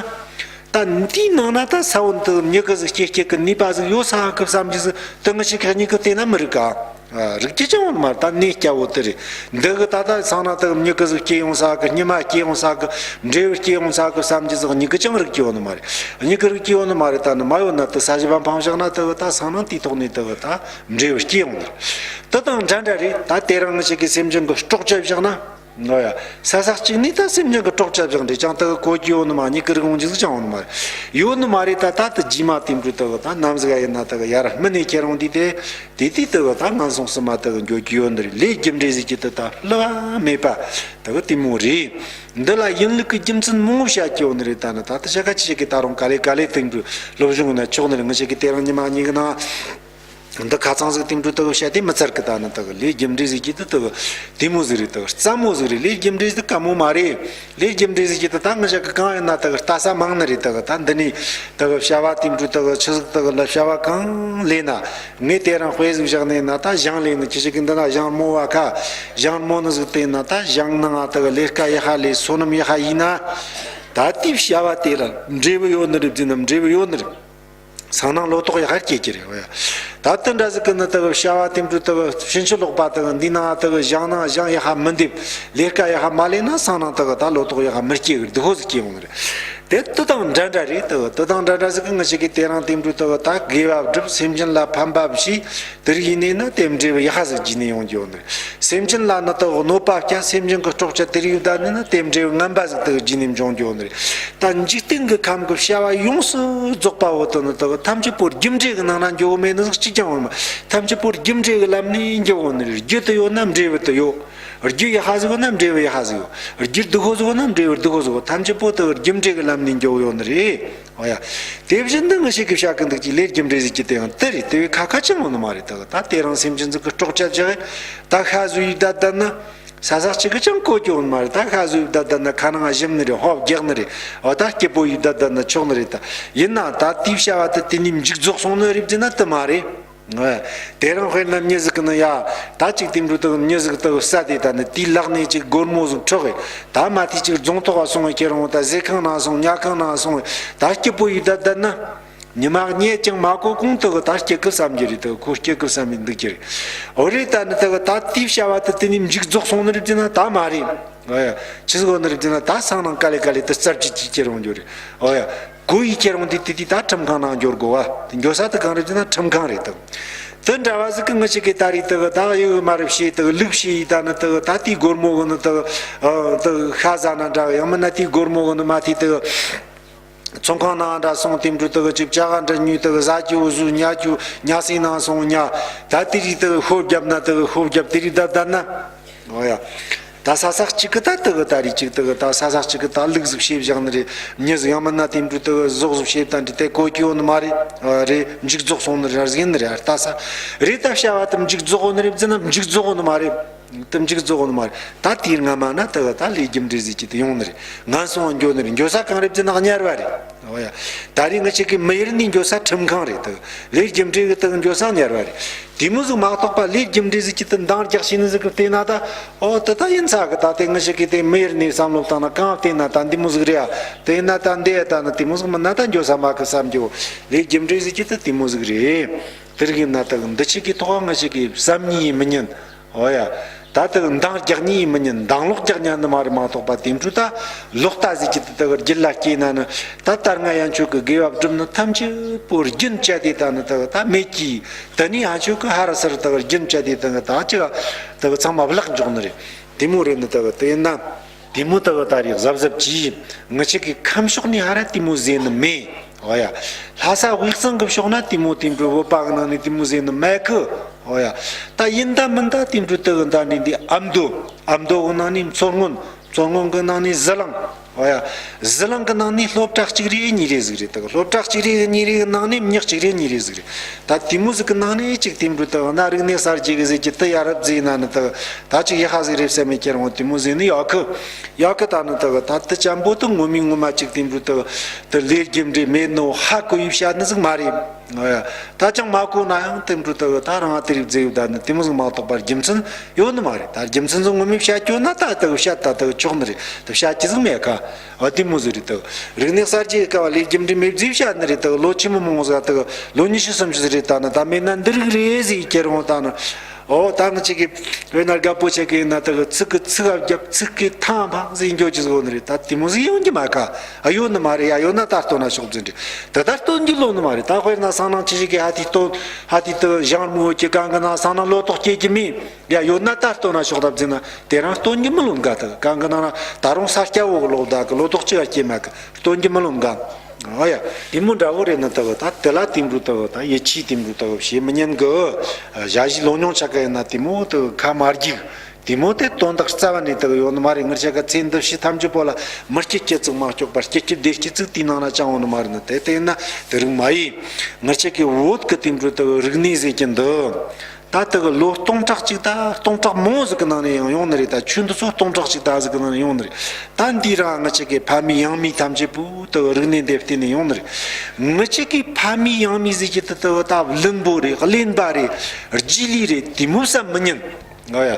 ད་འདིའི་ནང་ན་ད་ས་བོན་དུ་མྱུ་གུ་ཟིག་སྐྱེ་སྐྱེ་གི་ནུས་པ་ཟིག་ཡོད་ས་གི་བསམ་གྱི་ཟིག་དུ་ངི་ཆ་གི་མྱུ་གུ་བལྟས་ན་མི་རིག་ག། ཨ། རིག་རྒྱུ་ཅང་ཡོད་མ་རེད། ད་ནས་སྐྱ་བོ་དེ་རེད། འདི་གི་ད་ད་སང་ན་དུ་མྱུ་གུ་ཟིག་སྐྱེ་ཡོང་ས་གི། ཉི་མ་སྐྱེ་ཡོང་ས་གི། འབྲས་བུ་སྐྱེ་ཡོང་ས་གི་བསམ་གྱི་ཟིག་མྱུ་གུ་ཅང་རིག་རྒྱུ་ཡོད་ནི་མ་རེད། མྱུ་གུ་རིག་རྒྱུ་ཡོད་ནི་མ་རེད། ད་ནི་མ་ཡོད་ན་དུ་ས་གཞི་བ་འཕངས་བཞག་ན་དུ་གི་ད་སང་ན་དེའི་ཐོག་ནས་དུ་གི་ད་འབྲས་བུ་སྐྱེ་ཡོང་ནི་རེད། དུ་དང་འདྲ་འདྲ་རེད། ད་དེ་རིང་ངི་ཆ་གི་སེམས་ཅན་གི་སྲོག་བཅད་བཞག་ན། འོ་ཡ། ས་ས་གཅིག་ནས་ད་སེམས་ཅན་གྱི་སྲོག་བཅད་བཞག་འདྲ་ཅང་དེ་གི་གོ་རྒྱུ་ཡོད་ནི་མ། མྱུ་གུ་རིག་འོང་རྒྱུ་ཟིག་ཅང་ཡོད་ནི་མ་རེད། ཡོད་ནི་མ་རེད། ད་ད་དུ་རྗེས་མ་དེ་འདྲ་དེ་གི་ད་ནམ་ཟིག་ག་ཡིན་ན་དེ་གི་ཡར་སྨིན་ནས་ཁྱེར་འོང་དུས་དེ་དེ་དུས་དེ་གི་ད་ངན་སོང་གསུམ་མ་དེ་གི་འགྱོ་རྒྱུ་ཡོད་ནི་རེད། ལས་རྒྱུ་འབྲས་ཟེར་གྱི་དེ་ད་བསླུ་བ་མེད་པ་དེ་གི་དེ་མོ་རེད། འདི་ལ་ཡིན་ལུགས་ཀྱི་རྒྱུ་མཚན་མང་པོ་བཤད་རྒྱུ་ཡོད་ནི་རེད། ད་ནི་ད་དུ་བཤད་ཁ་ཅི་བཤད་གི། ད་རུང་ག་ལེ་ག་ལེ་དེ་འདྲ་སློབ་སྦྱོང་ཡོད་ན་ཆོག་ནི་རེད། ངི་ཆ་གི་དེ་རིང་ཉི་མ་གཉིས་གི་ནང་། འདི་ཁ་ཚང་ཟིག་དེ་འདྲ་དག་བཤད་དེ་མི་ཚར་གི། ད་ནི་དག་ལས་རྒྱུ་འབྲས་ཟིག་གི་དེ་དག་དེ་མོ་ཟིག་རེད། དག་རྩ་མོ་ཟིག་རེད། ལས་རྒྱུ་འབྲས་ཟིག་དཀའ་མོ་མ་རེད། ལས་རྒྱུ་འབྲས་ཟིག་གི་དེ་ད་ང་ཞག་གི་གང་ཡིན་ན་དག་ལྟ་ས་མང་ནི་རེད། དག་ད་འདི་ནས་དག་བྱ་བ་དེ་འདྲ་དག་ཆི་ཟིག་དག་ལ་བྱ་བ་གང་ལས་ན། ངས་དེ་རིང་དཔེ་ཟིག་བཞག་ནས་ན། ད་ཞིང་ལས་ནི་ཁྱི་ཞིག་གི་འདི་ན་ཞིང་རྨོ་བ་ཁ། ཞིང་རྨོ་ནི་ཟིག་བལྟས་ན། ད་ཞིང་ནང་ང་དག་ལས་ཀ་ཡག་པ་ལས། སོ་ནམ་ཡག་པ་ཡིན་ན། ད་དེའི་བྱ་བ་དེ་ལ་འབྲས་བུ་ཡོད་ནི་རེད་ཟེར་ན་འབྲས་བུ་ཡོད་ནི་རེད། སང་ནང་ལོ་ཏོག་ཡག་པ་སྐྱེ་གི་རེད། འོ་ཡ། ད་དེ་འདྲ་ཟིག་གི་ནི་དག་བྱ་བ་དེ་འདྲ་དག་ཕྱིན་ཅི་ལོག་པ་དག་འདི་ནང་དག་ཞིང་ནང་ཞིང་ཡག་པ་མི་འདེབས། ལས་ཀ་ཡག་པ་མ་ལས་ན་སང་ནང་དག་ད་ལོ་ཏོག་ཡག་པ་མི་སྐྱེ་གི། སྡུག་པོ་ཟིག་སྐྱེ་ཡོང་ནི་རེད། དེ་དེ་དང་འདྲ་འདྲ་རེད། དག་དེ་དང་འདྲ་འདྲ་ཟིག་གི་ང་ཞིག་གིས་དེ་རིང་དེ་འདྲ་དག་ད་དགེ་བ་སྒྲུབ། སེམས་ཅན་ལ་ཕན་པ་བྱས། དེ་རིགས་ཡིན་ནས་ན་དེ་འབྲས་བུ་ཡག་པ་ཟིག་རྒྱུ་ནས་ཡོང་རྒྱུ་ཡོད་ནི་རེད། སེམས་ཅན་ལ་ནི་དག་གནོད་པ་བསྐྱལ། སེམས་ཅན་གྱི་སྲོག་བཅད། དེ་རིགས་ཡོད་ད་ནི་ན་དེ་འབྲས་བུ་ངན་པ་ཟིག་དག་རྒྱུ་ནས་འབྱུང་རྒྱུ་ཡོད་ནི་རེད། ད་འཇིག་རྟེན་གྱི་ཁམས་ཀྱི་བྱ་བ་ཡོངས་སུ་རྫོགས་པ་བོ་དེ་ནི་དག་ཐམས་ཅད་པོ་རྒྱུ་འབྲས་ཀྱི་ནང་ན་འགྱོ་གི་མེད་ནི་ཟིག་གཅིག་ཀྱང་ཡོད་མ། ཐམས་ཅད་པོ་རྒྱུ་འབྲས་ཀྱི་ལམ་ནས་འགྱོ་གི་ཡོད་ནི་རེད། རྒྱུ་དེ་ཡོད་ན་འབྲས་བུ་དེ་ཡོད། རྒྱུ་ཡག་པ་ཟིག་ཡོད་ན་འབྲས་བུ་ཡག་པ་ཟིག་ཡོད། རྒྱུ་སྡུག་པོ་ཟིག་ཡོད་ན་འབྲས་བུ་སྡུག་པོ་ཟིག་ཡོད། ཐམས་ཅད་པོ་དེ་རྒྱུ་འབྲས་ཀྱི་ལམ་ནས་འགྱོ་གི་ཡོད་ནི་རེད། འོ་ཡ། དེ་བཞིན་དུ་ང་ཞིག་གིས་བཤད་གི་འདུག་ཅིག་ལས་རྒྱུ་འབྲས་ཟིག་གི་དེ་ཡང་དེ་རེད། དེ་བས་ཁ་ཁ་ཅང་ཡོད་ནི་མ་རེད། དག་ད་དེ་རིང་སེམས་ཅན་ཟིག་གི་སྲོག་བཅད་བཞག་ད་ཤ་ཟོས་ཡོད་ད་ད་ན། ས་ས་གཅིག་གི་ཅང་གོ་རྒྱུ་ཡོད་ནི་མ་རེད། ད་ཤ་ཟོས་ཡོད་ད་ད་ན། ཁ་ནང་ཞིམ་ནི་རེད། ཧོབ་རྒྱག་ནི་རེད། འོ་ད་སྐྱིད་པོ་ཡོད་ད་ད་ན་ཆོག་ནི་རེད། ད་ཡིན་ན་ད་དེའི་བྱ་བ་དེ་དེ་ནས་མཇུག་རྫོགས་སོང་ནི་རེད་ཟེར་ན་དེ་མ་རེད། དེ་རིང་དཔེར་ན་མྱི་ཟིག་གི་ནི་ཡ། ད་ཅིག་དེ་འདྲ་དག་མྱི་ཟིག་དག་བསད་དེ་ད་ནི་དེའི་ལག་ནས་ཅིག་སྒོར་མོ་ཟིག་འཕྲོག་གི། ད་མ་དེ་ཅིག་རྫོང་ཐོག་ག་སོང་བའི་ཁྱེར་འོང་། ད་ཟས་ཁང་ནང་སོང་། ཉལ་ཁང་ནང་སོང་། ད་སྐྱིད་པོ་ཡོད་ད་ད་ན། ཉི་མ་ཉལ་ཅང་མ་གོ་གོང་དག་ད་སྐྱིད་གི་བསམ་གྱི་རེད། དག་ཁོ་སྐྱིད་གི་བསམ་ཡིན་འདུག་གྱི་རེད། འོ་རེད། ད་ནི་དག་ད་དེའི་བྱ་བ་དེ་དེ་ནས་མཇུག་རྫོགས་སོང་ནི་རེད་ཟེར་ན་ད་མ་རེད། འོ་ཡ། ཆི་ཟིག་ཡོད་ནི་རེད་ཟེར་ན་ད་སང་ནང་ག་ལེ་ག་ལེ་དེ་རྩར་གཅིག་གཅིག་ཁྱེར་འོང་རྒྱུ་རེད། འོ་ཡ། གོ་ཡི་ཁྱེར་འོང་དེ་དེ་དེ་ད་ཁྲིམས་ཁང་ནང་འགྱོ་དགོས་པ། དེ་འགྱོ་ས་དེ་གང་རེད་ཟེར་ན་ཁྲིམས་ཁང་རེད། དག་དེ་འདྲ་བ་ཟིག་གི་ང་ཞིག་གིས་ད་རེས་དག་ད་ཡི་གི་མ་རེད་བྱས། དག་ལུག་བྱས་ཡི་ད་ནི་དག་ད་དེའི་སྒོར་མོ་གི་ནི་དག་དག་ཤ་ཟ་ན་འདྲ། ཡང་མིན་ན་དེའི་སྒོར་མོ་གི་ནི་མ་དེ་དག་ཚོང་ཁང་ནང་འདྲ་སོང་། དེ་འདྲ་དག་ཅིག་ཅ་ག་འདྲ་ཉོས། དག་ཟ་རྒྱུ་བཟོས། ཉལ་རྒྱུ་ཉལ་སའི་ནང་སོང་ཉལ། ད་དེ་རིགས་དག་ཤོབ་བརྒྱབ་ན་དག་ཤོབ་བརྒྱབ། དེ་རིགས་ད་ད་ན། འོ་ཡ། ད་ས་ས་གཅིག་གི་ད་དག་ད་རེས་ཅིག་དག་ད་ས་ས་གཅིག་གི་ད་ལུག་ཟིག་བྱས་བཞག་ནི་རེད། མྱི་ཟིག་ཡང་མིན་ན་དེ་འདྲ་དག་ཟོག་ཟིག་བྱས་ད་འདྲ་དེ་གོ་རྒྱུ་ཡོད་ནི་མ་རེད། རེད། མཇུག་རྫོགས་སོང་ནི་རེད་ཟེར་ནི་རེད། ལྟ་ས་རེད། ད་བྱ་བ་དེ་མཇུག་རྫོགས་ཡོད་ནི་རེད་ཟེར་ན་མཇུག་རྫོགས་ཡོད་ནི་མ་རེད། དེ་མཇུག་རྫོགས་ཡོད་ནི་མ་རེད། ད་དེའི་སྔ་མ་ན་དག་ད་ལས་རྒྱུ་འབྲས་ཟིག་གི་དེ་ཡོང་ནི་རེད། ངན་སོང་འགྱོ་ནི་རེད། འགྱོ་ས་གང་རེད་ཟེར་ན་དམྱལ་བ་རེད། འོ་ཡ། ད་རེས་ང་ཞིག་གི་མི་ཡུལ་ནས་འགྱོ་ས་ཁྲིམས་ཁང་རེད། དག་ལས་རྒྱུ་འབྲས་གི་དག་འགྱོ་ས་དམྱལ་བ་རེད། དེ་མོ་ཟིག་མ་གཏོགས་པ་ལས་རྒྱུ་འབྲས་ཟིག་གི་དེ་འདང་རྒྱག་ཤེས་ནི་ཟིག་གི་བལྟས་ན་ད། ཨོ་དེ་ད་ཡིན་ས་གི། ད་དེ་ང་ཞིག་གི་དེ་མི་ཡུལ་ནས་བསམ་བློ་བཏང་ན་གང་བལྟས་ན་ད་འདི་མོ་ཟིག་རེད་ཨ། དེ་ཡིན་ན་ད་འདི་ཡ་ད་ནི་དེ་མོ་ཟིག་མིན་ན་ད་འགྱོ་ས་མ་གི་བསམ་རྒྱུ། ལས་རྒྱུ་འབྲས་ཟིག་གི་དེ་དེ་མོ་ཟིག་རེད། དེ་རིགས་ཡིན་ན་དག་འདི་ཆིག་གི་ཐོག་ང་ཞིག་གི་བསམ་ཉིན་མི་ཉན། འོ་ཡ། ད་དག་འདང་རྒྱག་ཉིན་མི་ཉན། འདང་ལོག་རྒྱག་ཉན་ནི་མ་རེད་མ་གཏོགས་པ། དེ་འཕྲོ་ད་ལོག་ལྟ་ཟིག་གི་དེ་དག་རྒྱུད་ལ་སྐྱེས་ན་ནི། ད་ལྟར་ང་ཡན་ཆོད་གི་དགེ་བ་བསྒྲུབ་ནི་ཐམས་ཅད་པོ་རྒྱུན་བཅད་དེ་ད་ནི་དག་ད་མེད་ཀྱི། དེ་ནས་ཡན་ཆོད་གི་ཧ་ར་སར་དག་རྒྱུན་བཅད་དེ་དག་ད་ཅི་ག་དག་ཚང་མ་བརླག་འཇོག་ནི་རེད། དེ་མོ་རེད་ནི་དག་དེ་ཡིན་ན། དེ་མོ་དག་ད་རེས་གཟབ་གཟབ་གྱིས། ང་ཅག་གི་ཁམས་ཕྱོགས་ནས་ཧ་ར་དེ་མོ་ཟེར་ནི་མེད། འོ་ཡ། ལྷ་ས་དབུས་གཙང་གི་ཕྱོགས་ན་དེ་མོ་དེ་འདྲ་བོད་པ་གི་ནང་ནས་དེ་མོ་ཟེར་ནི་མེད་གི། འོ་ཡ། ད་ཡིན་ད་མིན་ད་དེ་འདྲ་དག་ད་ནི་འདི་ཨ་མདོ། ཨ་མདོ་གི་ནང་ནས་མཚོ་སྔོན། མཚོ་སྔོན་གི་ནང་ནས་ཟི་ལིང་། འོ་ཡ། ཟི་ལིང་གི་ནང་ནས་སློབ་གྲྭ་གཅིག་རེ་གཉིས་རེ་ཟིག་རེད། དག་སློབ་གྲྭ་གཅིག་རེ་གཉིས་རེ་གི་ནང་ནས་མྱི་གཅིག་རེ་གཉིས་རེ་ཟིག་རེད། ད་དེ་མོ་ཟིག་གི་ནང་ནས་གཅིག་དེ་འདྲ་དག་ན་རིག་གནས་གསར་བརྗེ་གི་ཟེར་གྱི་དེ་ཡ་རབས་ཟིག་ན་ནི་དག་ད་ཅིག་ཡག་པ་ཟིག་རེད་བསམ་མི་ཁྱེར་འོང་། དེ་མོ་ཟིག་ནི་ཡོད་གི། ཡོད་གི། ད་ནི་དག་ད་དེ་ཅན་པོ་དེ་ངོ་མའི་ངོ་མ་གཅིག་དེ་འདྲ་དག་དེ་ལས་རྒྱུ་འབྲས་མེད་ནོ་ཧ་གོ་ཡི་བཤད་ནི་ཟིག་མ་རེད། ཨ་ཡ། ད་ཅང་མ་གོ་ན་ཡང་དེ་འདྲ་དག་ད་རང་དེ་རིགས་ཟེར་ཡོད། ད་ནི་དེ་མོ་ཟིག་མ་གཏོགས་པར་རྒྱུ་མཚན་ཡོད་ནི་མ་རེད། ད་རྒྱུ་མཚན་ཟིག་ངོ་མས་བཤད་རྒྱུ་ན་ད་དག་བཤད་ད་དག་ཆོག་ནི་རེད། དེ་བཤད་རྒྱུ་ཟིག་མེད་ག། ཨ་དེ་མོ་ཟིག་རེད། དག་རིག་གནས་གསར་བརྗེ་གི་སྐབས་ལས་རྒྱུ་འབྲས་མེད་ཟིག་བཤད་ནི་རེད། དག་ལོ་ཆེན་མོ་མང་ཟིག་དག་ལོ་ཉི་ཤུ་སུམ་ཅུ་ཟིག་རེད། ད་ནི་ད་མེད་ན་འདི་རིགས་རེད་ཟེར་ཁྱེར་འོང་། ད་ནི། ཨོ་ད་ང་ཅག་གི་བོད་ན་རྒད་པོ་ཆེ་གི་ཡིན་ན་དག་ཚིག་གི་ཚིག་ག་བརྒྱབ། ཚིག་གི་ཐང་འཕངས་ཟིག་འགྱོ་རྒྱུ་ཟིག་ཡོད་ནི་རེད། ད་དེ་མོ་ཟིག་ཡོང་རྒྱུ་མེད་ག། ཨ་ཡོད་ནི་མ་རེད། ཡ་ཡོད་ན་ད་སྟོན་ན་ཆོག་ཟེར་ནི་རེད། དེ་ད་སྟོན་རྒྱུ་ལོ་ནི་མ་རེད། ད་དཔེར་ན་སང་ནང་ཁྱི་ཞིག་གིས་ཧ་དེ་སྟོན་ཧ་དེ་དག་ཞིང་རྨོ་གི་གང་གི་ནང་སང་ནང་ལོ་ཏོག་སྐྱེ་རྒྱུ་མེད། ཡ་ཡོད་ན་ད་སྟོན་ན་ཆོག་ད་ཟེར་ན་དེ་རིང་སྟོན་རྒྱུ་མི་ལོན་ག། དག་གང་གི་ནང་ན་ད་རུང་ས་སྐྱ་བོ་གི་ལོ་ད་གི་ལོ་ཏོག་ཅི་ག་སྐྱེ་མེད་གི། སྟོན་རྒྱུ་མི་ལོན་ག། ཨ་ཡ། དེ་མོ་འདྲ་བོ་རེད་ནི་དག་ད་དེ་ལ་དེ་འདྲ་དག་ད་ཡིད་ཆེས་དེ་འདྲ་དག་བྱེད་མི་ཉན་གི། ཞ་ཞི་ལོ་ཉུང་ཆ་ག་ཡིན་ན་དེ་མོ་དག་ཁ་མ་རྒྱུག། དེ་མོ་དེ་དོན་དག་རྩ་བ་ནས་དག་ཡོད་ནི་མ་རེད། ངེད་ཅག་གི་ཚེ་འདི་ཕྱི་ཐམས་ཅད་པོ་ལ་མི་སྐྱིད་སྐྱིད་ཙིག་མ་སྐྱོགས་པར་སྐྱིད་སྐྱིད་བདེ་སྐྱིད་ཙིག་དེའི་ནང་ན་ཅང་ཡོད་ནི་མ་རེད་ནི། དེ་དེ་ཡིན་ན་དེ་རིགས་མ་ཡིན། ངེད་ཅག་གི་བོད་ཀྱི་དེ་འདྲ་དག་རིག་གནས་ཟེར་གྱི་འདི། ད་དག་ལོ་སྟོང་ཕྲག་གཅིག་ད་སྟོང་ཕྲག་མང་ཟིག་གི་ནང་ནས་ཡང་ཡོང་ནི་རེད། ད་ཆོས་འདི་ཚོ་སྟོང་ཕྲག་གཅིག་ད་ཟིག་གི་ནང་ནས་ཡོང་ནི་རེད། ད་འདི་རང་ངེད་ཅག་གི་ཕ་མེས་ཡང་མེས་ཐམས་ཅད་པོ་དག་རིག་གནས་འདི་བརྟེན་ནས་ཡོང་ནི་རེད། ངེད་ཅག་གི་ཕ་མེས་ཡང་མེས་ཟེར་གྱི་དེ་དག་ད་བླུན་པོ་རེད། གླེན་པ་རེད། རྗེས་ལུས་རེད། དེ་མོ་བསམ་མི་ཉན། ཨོ་ཡ།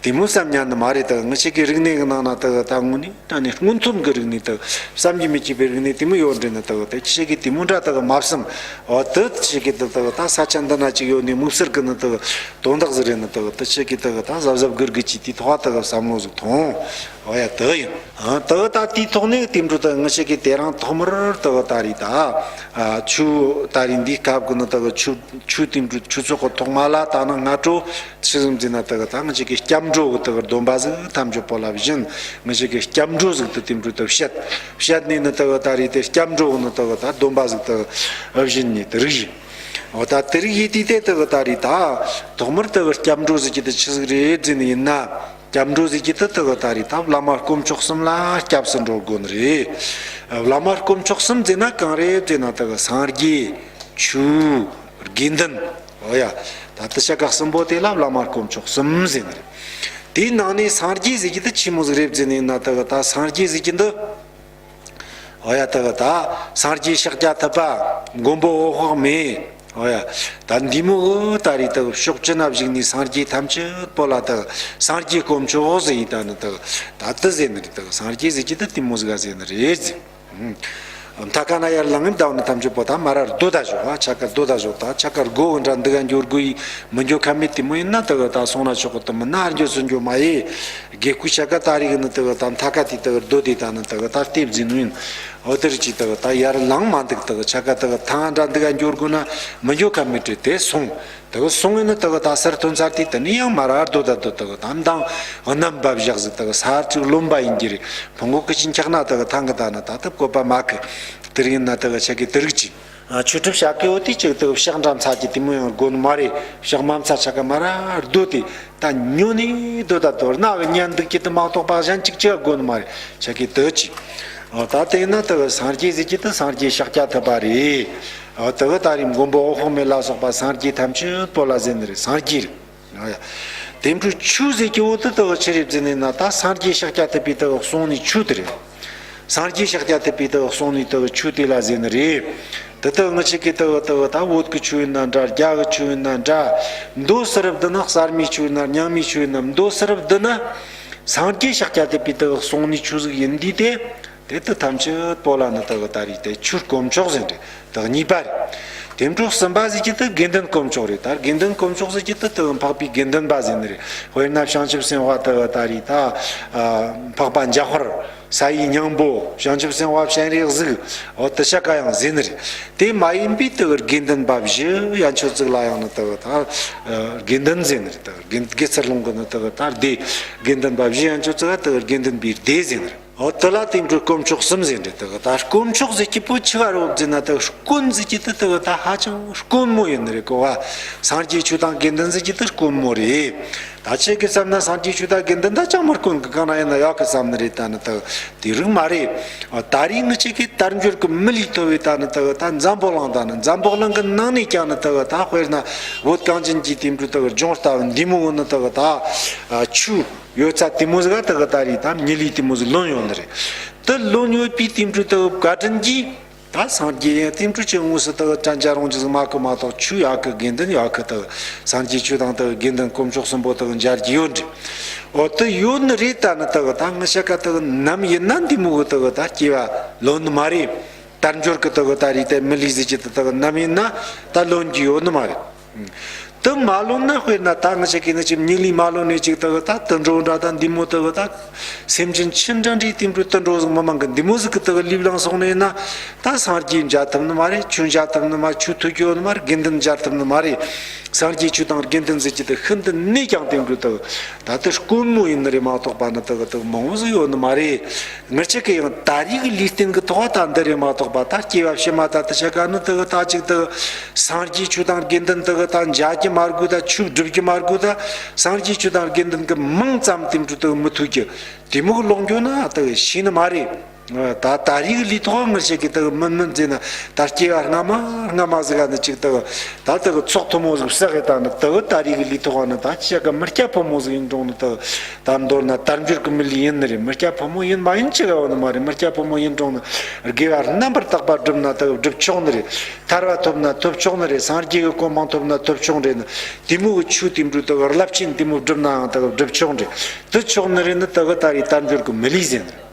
དེ་མོ་བསམ་ཉན་ནི་མ་རེད། དག་ངེད་ཅག་གི་རིག་གནས་ཀྱི་ནང་ན་དག་ད་དངོས་གནས་ད་ནི་སྔོན་ཐོན་གྱི་རིག་གནས་དག་བསམ་གྱིས་མི་ཁྱབ་པའི་རིག་གནས་དེ་མོ་ཡོད་འདྲ་ནི། དག་དེ་ཅི་ཞིག་གི་དེ་མོ་འདྲ་དག་མ་བསམ། ཨོ་དེ་ཅི་ཞིག་གི་དག་དག་ད་ས་ཆ་འདི་ན་ཅིག་ཡོད་ནི་དམིགས་བསལ་གྱི་ནི་དག་དོན་དག་ཟིག་རེད་ནི། དག་དེ་ཅི་ཞིག་གི་དག་ད་གཟབ་གཟབ་སྒུར་སྒུར་གྱིས་དེའི་ཐོག་དག་བསམ་བློ་ཟིག་ཐོངས། ཨོ་ཡ་དེ་ཡིན། ཨ་དེ་ད་དེའི་ཐོག་ནས་དེ་འདྲ་དག་ངེད་ཅག་གི་དེ་རིང་ཐོག་མར་དག་ད་རེས་ད་ཨ་ཆོས་ད་རེས་འདིའི་སྐབས་ཀྱི་ནི་དག་ཆོས་ཆོས་དེ་འདྲ་ཆོས་ཚོགས་ཀྱི་ཐོག་མ་ལ་ད་ནི་སྔ་དྲོ་ཆི་ཟིག་ཟེར་ན་དག་ད་ངེད་ཅག་གི་སྐྱབས་འགྲོ་གི་དག་སྡོམ་པ་ཟིག་ཐམས་ཅད་པོ་ལ་བྱིན། ངེད་ཅག་གི་སྐྱབས་འགྲོ་ཟིག་དེ་དེ་འདྲ་དག་བཤད། བཤད་ནས་ནི་དག་ད་རེས་དེ་སྐྱབས་འགྲོ་གི་ནི་དག་ད་སྡོམ་པ་ཟིག་དག་བྱིན་ནས་དེ་རིགས་བྱིན། འོ་ད་དེ་རིགས་ཡིན་དུས་དེ་དག་ད་རེས་ད་ཐོག་མར་དག་སྐྱབས་འགྲོ་ཟེར་གྱི་དེ་ཆི་ཟིག་རེད་ཟེར་ནི་ཡིན་ན། སྐྱབས་འགྲོ་ཟེར་གྱི་དེ་དག་ད་རེས་ད་བླ་མ་དཀོན་མཆོག་གསུམ་ལ་སྐྱབས་སུ་འགྲོ་དགོས་ནི་རེད། བླ་མ་དཀོན་མཆོག་གསུམ་ཟེར་ན་གང་རེད་ཟེར་ན་དག་སངས་རྒྱས། ཆོས། དགེ་འདུན། འོ་ཡ། ད་དེ་ཆ་ག་གསུམ་པོ་དེ་ལ་བླ་མ་དཀོན་མཆོག་གསུམ་ཟེར་ནི་རེད། དེའི་ནང་ནས་སངས་རྒྱས་ཟེར་གྱི་དེ་ཆི་མོ་ཟིག་རེད་ཟེར་ནི་ཡིན་ན། དག་ད་སངས་རྒྱས་ཟེར་གྱི་འདི། འོ་ཡ། དག་ད་སངས་རྒྱས་ཤཱཀྱ་ཐུབ་པ། མགོན་པོ་འོད་དཔག་མེད། འོ་ཡ། ད་འདི་མོ་གི་ད་རེས་དག་ཕྱོགས་བཅུ་ན་བཞུགས་ནས་སངས་རྒྱས་ཐམས་ཅད་པོ་ལ་དག་སངས་རྒྱས་དཀོན་མཆོག་ཟེར་ཡིན། ད་ནི་དག་ད་དེ་ཟེར་ནི་རེད། དག་སངས་རྒྱས་ཟེར་གྱི་དེ་དེ་མོ་ཟིག་ག་ཟེར་ནི་རེད་ཟེར། མཐའ་ཁ་ན་ཡར་ལངས་ངེ་ཟླ་བ་ནི་ཐམས་ཅད་པོ་ད་མར་ར་སྡོད་ད་ཞོག་ཨ་ཆ་ཀ་སྡོད་ད་ཞོག་ད་ཆ་ཀ་སྒོ་འདྲ་འདི་ག་འགྱོ་དགོས་ཡི་མི་འགྱོ་ཁ་མེད། དེ་མོ་ཡིན་ན་དག་ད་སོང་ན་ཆོག་གི། དེ་མིན་ན་ཨ་འགྱོ་སུ་འགྱོ་མ་ཡི། དགེ་སྐོས་ཆ་ཀ་ད་རིག་ནི་དག་ད་མཐའ་ཁ་དེ་དག་སྡོད་དེ་ད་ནི་དག་ད་ལྟེབ་ཟིན་ནི་ཡིན། འོ་དེ་རིགས་ཀྱི་དག་ད་ཡར་ལངས་མ་འདུག་དག་ཆ་ཀ་དག་ཐང་འདྲ་འདི་ག་འགྱོ་དགོས་ན་མི་འགྱོ་ཁ་མེད་དྲི་དེ་སོང་། དེ་གི་སོང་ངེ་ནི་དེ་གི་ད་སར་ཐོན་ཚར་དུས་དེ་ནི་ཡང་མར་ར་སྡོད་ད་སྡོད། དེ་གི་ད་མདང་གནམ་བབས་བཞག་ཟིག་དེ་གི་ས་ཆུ་རློན་པ་ཡིན་གྱི་རེད། ཕུང་པོ་གི་ཅི་འཁྱག་ན་དེ་གི་ཐང་གི་ད་ནི་ད་ལྟ་བཀོད་པ་མ་གི། དེ་རིང་ན་དེ་གི་ཆ་གི་དེ་རིགས་ཅི། ཨ་ཆོས་ཁྲིད་བྱ་གི་འོ་དེ་ཅིག་དེ་གི་ཕྱག་འདྲ་མཚར་གྱི་དེ་མོ་ཡང་དགོས་ནི་མ་རེད། ཕྱག་མ་མཚར་ཆ་ག་མར་ར་སྡོད་དེ་ད་ཉོ་ནི་སྡོད་ད་སྡོད། རྣ་གི་ཉན་འདུག་གི་དེ་མ་གཏོགས་པ་གཞན་ཅིག་ཅི་དགོས་ནི་མ་རེད། ཆ་གི་དེ་ཅི། ཨ་ད་དེ་ན་དེ་གི་སངས་རྒྱས་ཟེར་གྱི་དེ་སངས་རྒྱས་ཤཱཀྱ་ཐུབ་པ་རེད། ཨ་དེ་གི་ད་རིང་མགོན་པོ་འོད་དཔག་མེད་ལ་སོགས་པ་སངས་རྒྱས་ཐམས་ཅད་པོ་ལ་ཟེར་ནི་རེད། སངས་རྒྱས་རེད། ཨ་ཡ། དེ་འཕྲོ་ཆོས་ཟེར་གྱི་འོ་དེ་དེ་གི་ཆི་རེད་ཟེར་ནི་ན་ད་སངས་རྒྱས་ཤཱཀྱ་ཐུབ་པའི་དེ་གི་གསུང་ནི་ཆོས་དེ་རེད། སངས་རྒྱས་ཤཱཀྱ་ཐུབ་པའི་དེ་གི་གསུང་ནི་དེ་གི་ཆོས་དེ་ལ་ཟེར་ནི་རེད། དེ་དེ་ངེད་ཅག་གི་དེ་གི་དེ་གི་ད་བོད་ཀྱི་ཆོས་ཡིན་ན་འདྲ། རྒྱ་གི་ཆོས་ཡིན་ན་འདྲ། མདོ་སར་བསྡུ་ན་གསར་མའི་ཆོས་ཡིན་ན་རྙིང་མའི་ཆོས་ཡིན་ན་མདོ་སར་བསྡུ་ན་སངས་རྒྱས་ཤཱཀྱ་ཐུབ་པའི་དེ་གི་གསུང་ནི་ཆོས་ཟིག་ཡིན་དུས་དེ། དེ་དེ་ཐམས་ཅད་པོ་ལ་ནི་དེ་གི་ད་རིགས་དེ་ཆོས་དཀོན་མཆོག་ཟེར་འདྲ་དེ་གཉིས་པ་རེད། དེ་འཕྲོ་གསུམ་པ་ཟེར་གྱི་དེ་དགེ་འདུན་དཀོན་མཆོག་རེད། ད་དགེ་འདུན་དཀོན་མཆོག་ཟེར་གྱི་དེ་དེ་འཕགས་པའི་དགེ་འདུན་པ་ཟེར་ནི་རེད། དཔེར་ན་བྱང་ཆུབ་སེམས་དཔའ་དེ་གི་ད་རིགས་ད་འཕགས་པ་འཇམ་དཔལ། ས་ཡི་སྙིང་པོ། བྱང་ཆུབ་སེམས་དཔའ་སྤྱན་རས་གཟིགས། འོ་དེ་ཆ་ག་ཡང་ཟེར་ནི་རེད། དེ་མ་ཡིན་པའི་དེ་གི་དགེ་འདུན་པ་བཞི་ཡན་ཆོད་ཅིག་ལ་ཡང་ནི་དེ་གི་ད་དགེ་འདུན་ཟེར་ནི་རེད། དེ་གི་དགེ་ཚུལ་སློང་གི་ནི་དེ་གི་ད་སྡེ། དགེ་འདུན་པ་བཞི་ཡན་ཆོད་ཅིག་ལ་དེ་གི་དགེ་འདུན་པའི་སྡེ་ཟེར་ནི་རེད། འོ་དེ་ལ་དེ་འཕྲོ་དཀོན་མཆོག་གསུམ་ཟེར་འདྲ་དེ་གི་ད་དཀོན་མཆོག་ཟེར་གྱི་པོ་ཆི་ག་རེད་ཟེར་ན་དེ་གི་དཀོན་ཟེར་གྱི་དེ་དེ་གི་ད་ཧ་ཅང་དཀོན་མོ་ཡིན་ནི་རེད་གོ་བ། སངས་རྒྱས་ཆོས་དང་དགེ་འདུན་ཟེར་གྱི་དེ་དཀོན་མོ་རེད། ད་ཁྱེད་ཀྱིས་བསམ་ན་སངས་རྒྱས་ཆོས་དང་དགེ་འདུན་ད་ཅང་མི་དཀོན་གི། གང་ན་ཡིན་ན་ཡག་གི་བསམ་ནི་རེད། ད་ནི་དེ་དེ་རིགས་མ་རེད། ད་རིང་ངེད་ཅག་གི་དལ་འབྱོར་གི་མི་ལུས་ཐོབ་པའི་ད་ནི་དེ་གི་ད་འཛམ་བུ་གླིང་ད་ནི་འཛམ་བུ་གླིང་གི་ནང་ནས་ཀྱང་ནི་དེ་གི་ད་དཔེར་ན་བོད་གངས་ཅན་གྱི་དེ་འཕྲོ་དེ་གི་ལྗོངས་ལྟ་བུ་འདི་མོ་བོ་ནི་དེ་གི་ད་ཆོས། ཡོད་ཚད་དེ་མོ་ཟིག་ག་དེ་གི་ད་རིགས་ད་མི་ལུས་དེ་མོ་ཟིག་ལོན་ཡོད་ནི་རེད། དེ་ལོན་ཡོད་པའི་དེ་འཕྲོ་དེ་གི་བཀའ་དྲིན་གྱིས་ད་སངས་རྒྱས་ཡང་དེ་འཕྲོ་ཅི་དངོས་སུ་དེ་གི་དྲན་རྒྱ་རུང་ཅི་ཟིག་མ་གི་མ་གཏོགས་ཆོས་ཡག་གི་དགེ་འདུན་ཡག་གི་དེ་གི་སངས་རྒྱས་ཆོས་དང་དེ་གི་དགེ་འདུན་དཀོན་མཆོག་གསུམ་པོ་དེ་གི་མཇལ་རྒྱུ་ཡོད་འདྲ། འོ་དེ་ཡོད་ནི་རེད། ད་ནི་དེ་གི་ད་ངེད་ཅག་ག་དེ་གི་ནམ་ཡིན་ན་འདི་མོ་གི་དེ་གི་ད་སྐྱེ་བ་ལོན་ནི་མ་རེད། དལ་འབྱོར་གི་དེ་གི་ད་རིགས་དེ་མི་ལུས་ཟེར་གྱི་དེ་དེ་གི་ནམ་ཡིན་ན་ད་ལོན་རྒྱུ་ཡོད་ནི་མ་རེད། དེ་མ་ལོན་ན་དཔེར་ན་ད་ངེད་ཅག་གི་ནི་ཅིག་མི་ལུས་མ་ལོན་ནས་ཅིག་དེ་གི་ད་དུད་འགྲོ་འདྲ་ད་འདི་མོ་དེ་གི་ད་སེམས་ཅན་ཆི་འདྲ་འདྲའི་དེ་འཕྲོ་དུད་འགྲོ་ཟིག་མི་མང་གི་འདི་མོ་ཟིག་གི་དེ་གི་ལུས་ལངས་སོང་ནས་ན་ད་སངས་རྒྱས་མཇལ་ཐུབ་ནི་མ་རེད། ཆོས་མཇལ་ཐུབ་ནི་མ་རེད། ཆོས་ཐོས་རྒྱུ་ཡོད་ནི་མ་རེད། དགེ་འདུན་མཇལ་ཐུབ་ནི་མ་རེད། སངས་རྒྱས་ཆོས་དང་དགེ་འདུན་ཟེར་གྱི་དེ་ཤིན་ཏུ་ནས་ཀྱང་དེ་འཕྲོ་དེ་གི་ད་དེ་དཀོན་མོ་ཡིན་ནི་རེད་མ་གཏོགས་པ་ནི་དེ་གི་དེ་གི་མང་བོ་ཟིག་ཡོད་ནི་མ་རེད། ངེད་ཅག་གི་ཡང་ད་རེས་ཀྱི་ལུས་རྟེན་གྱི་ཐོག་ད་འདི་རེད་མ་གཏོགས་པ། ད་སྐྱེ་བ་ཕྱི་མ་ད་དེ་ཆ་ག་ནི་དེ་གི་ད་ཅིག་དེ་གི་སངས་རྒྱས་ཆོས་དང་དགེ་འདུན་དེ་གི་ད་མཇལ་རྒྱུ་ མ་དགོས་ད། ཆོས་སྒྲུབ་རྒྱུ་མ་དགོས་ད། སངས་རྒྱས་ཆོས་དང་དགེ་འདུན་གྱི་མིང་ཙམ་དེ་འདྲ་ད་མི་ཐུག་གི། དེ་མོ་གི་ལོག་འགྱོ་ན་ད་ཤེས་ནི་མ་རེད། ད་ད་རེས་ཀྱི་ལུས་ཐོག་ངེད་ཅག་གི་ད་མིན་མིན་ཟེར་ན། ད་སྐྱེ་བ་སྔ་མ་སྔ་མ་ཟིག་ག་ནི་ཅིག་ད་ད་ད་ཚོགས་ཐུན་མོང་ཟིག་བསགས་ཡི། ད་ནི་ད་ད་རེས་ཀྱི་ལུས་ཐོག་ནི་ད་ཅི་ཞིག་གི་མི་སྐྱ་ཕོ་མོ་ཟིག་ཡིན་རུང་ནི་ད། ད་མདོར་ན་དལ་འབྱོར་གྱི་མི་ལུས་ཡིན་ནི་རེད། མི་སྐྱ་ཕོ་མོ་ཡིན་མ་ཡིན་ཅི་ག་ཡོད་ནི་མ་རེད། མི་སྐྱ་ཕོ་མོ་ཡིན་རུང་ནི་དགེ་བ་རྣམ་པར་དག་པ་བསྒྲུབ་ན་ད་བསྒྲུབ་ཆོག་ནི་རེད། ཐར་པ་ཐོབ་ན་ཐོབ་ཆོག་ནི་རེད། སངས་རྒྱས་ཀྱི་གོ་འཕང་ཐོབ་ན་ཐོབ་ཆོག་རེད། ནི་དེ་མོ་གི་ཆོས་དེ་འདྲ་ད་རླབས་ཆེན་དེ་མོ་བསྒྲུབ་ནའང་ད་བསྒྲུབ་ཆོག་རེད། དེ་ཆོག་ནི་རེད། ནི་ད་ད་རེས་དལ་འབྱོར་གྱི་མི་ལུས་ཟེར་ནི་རེད།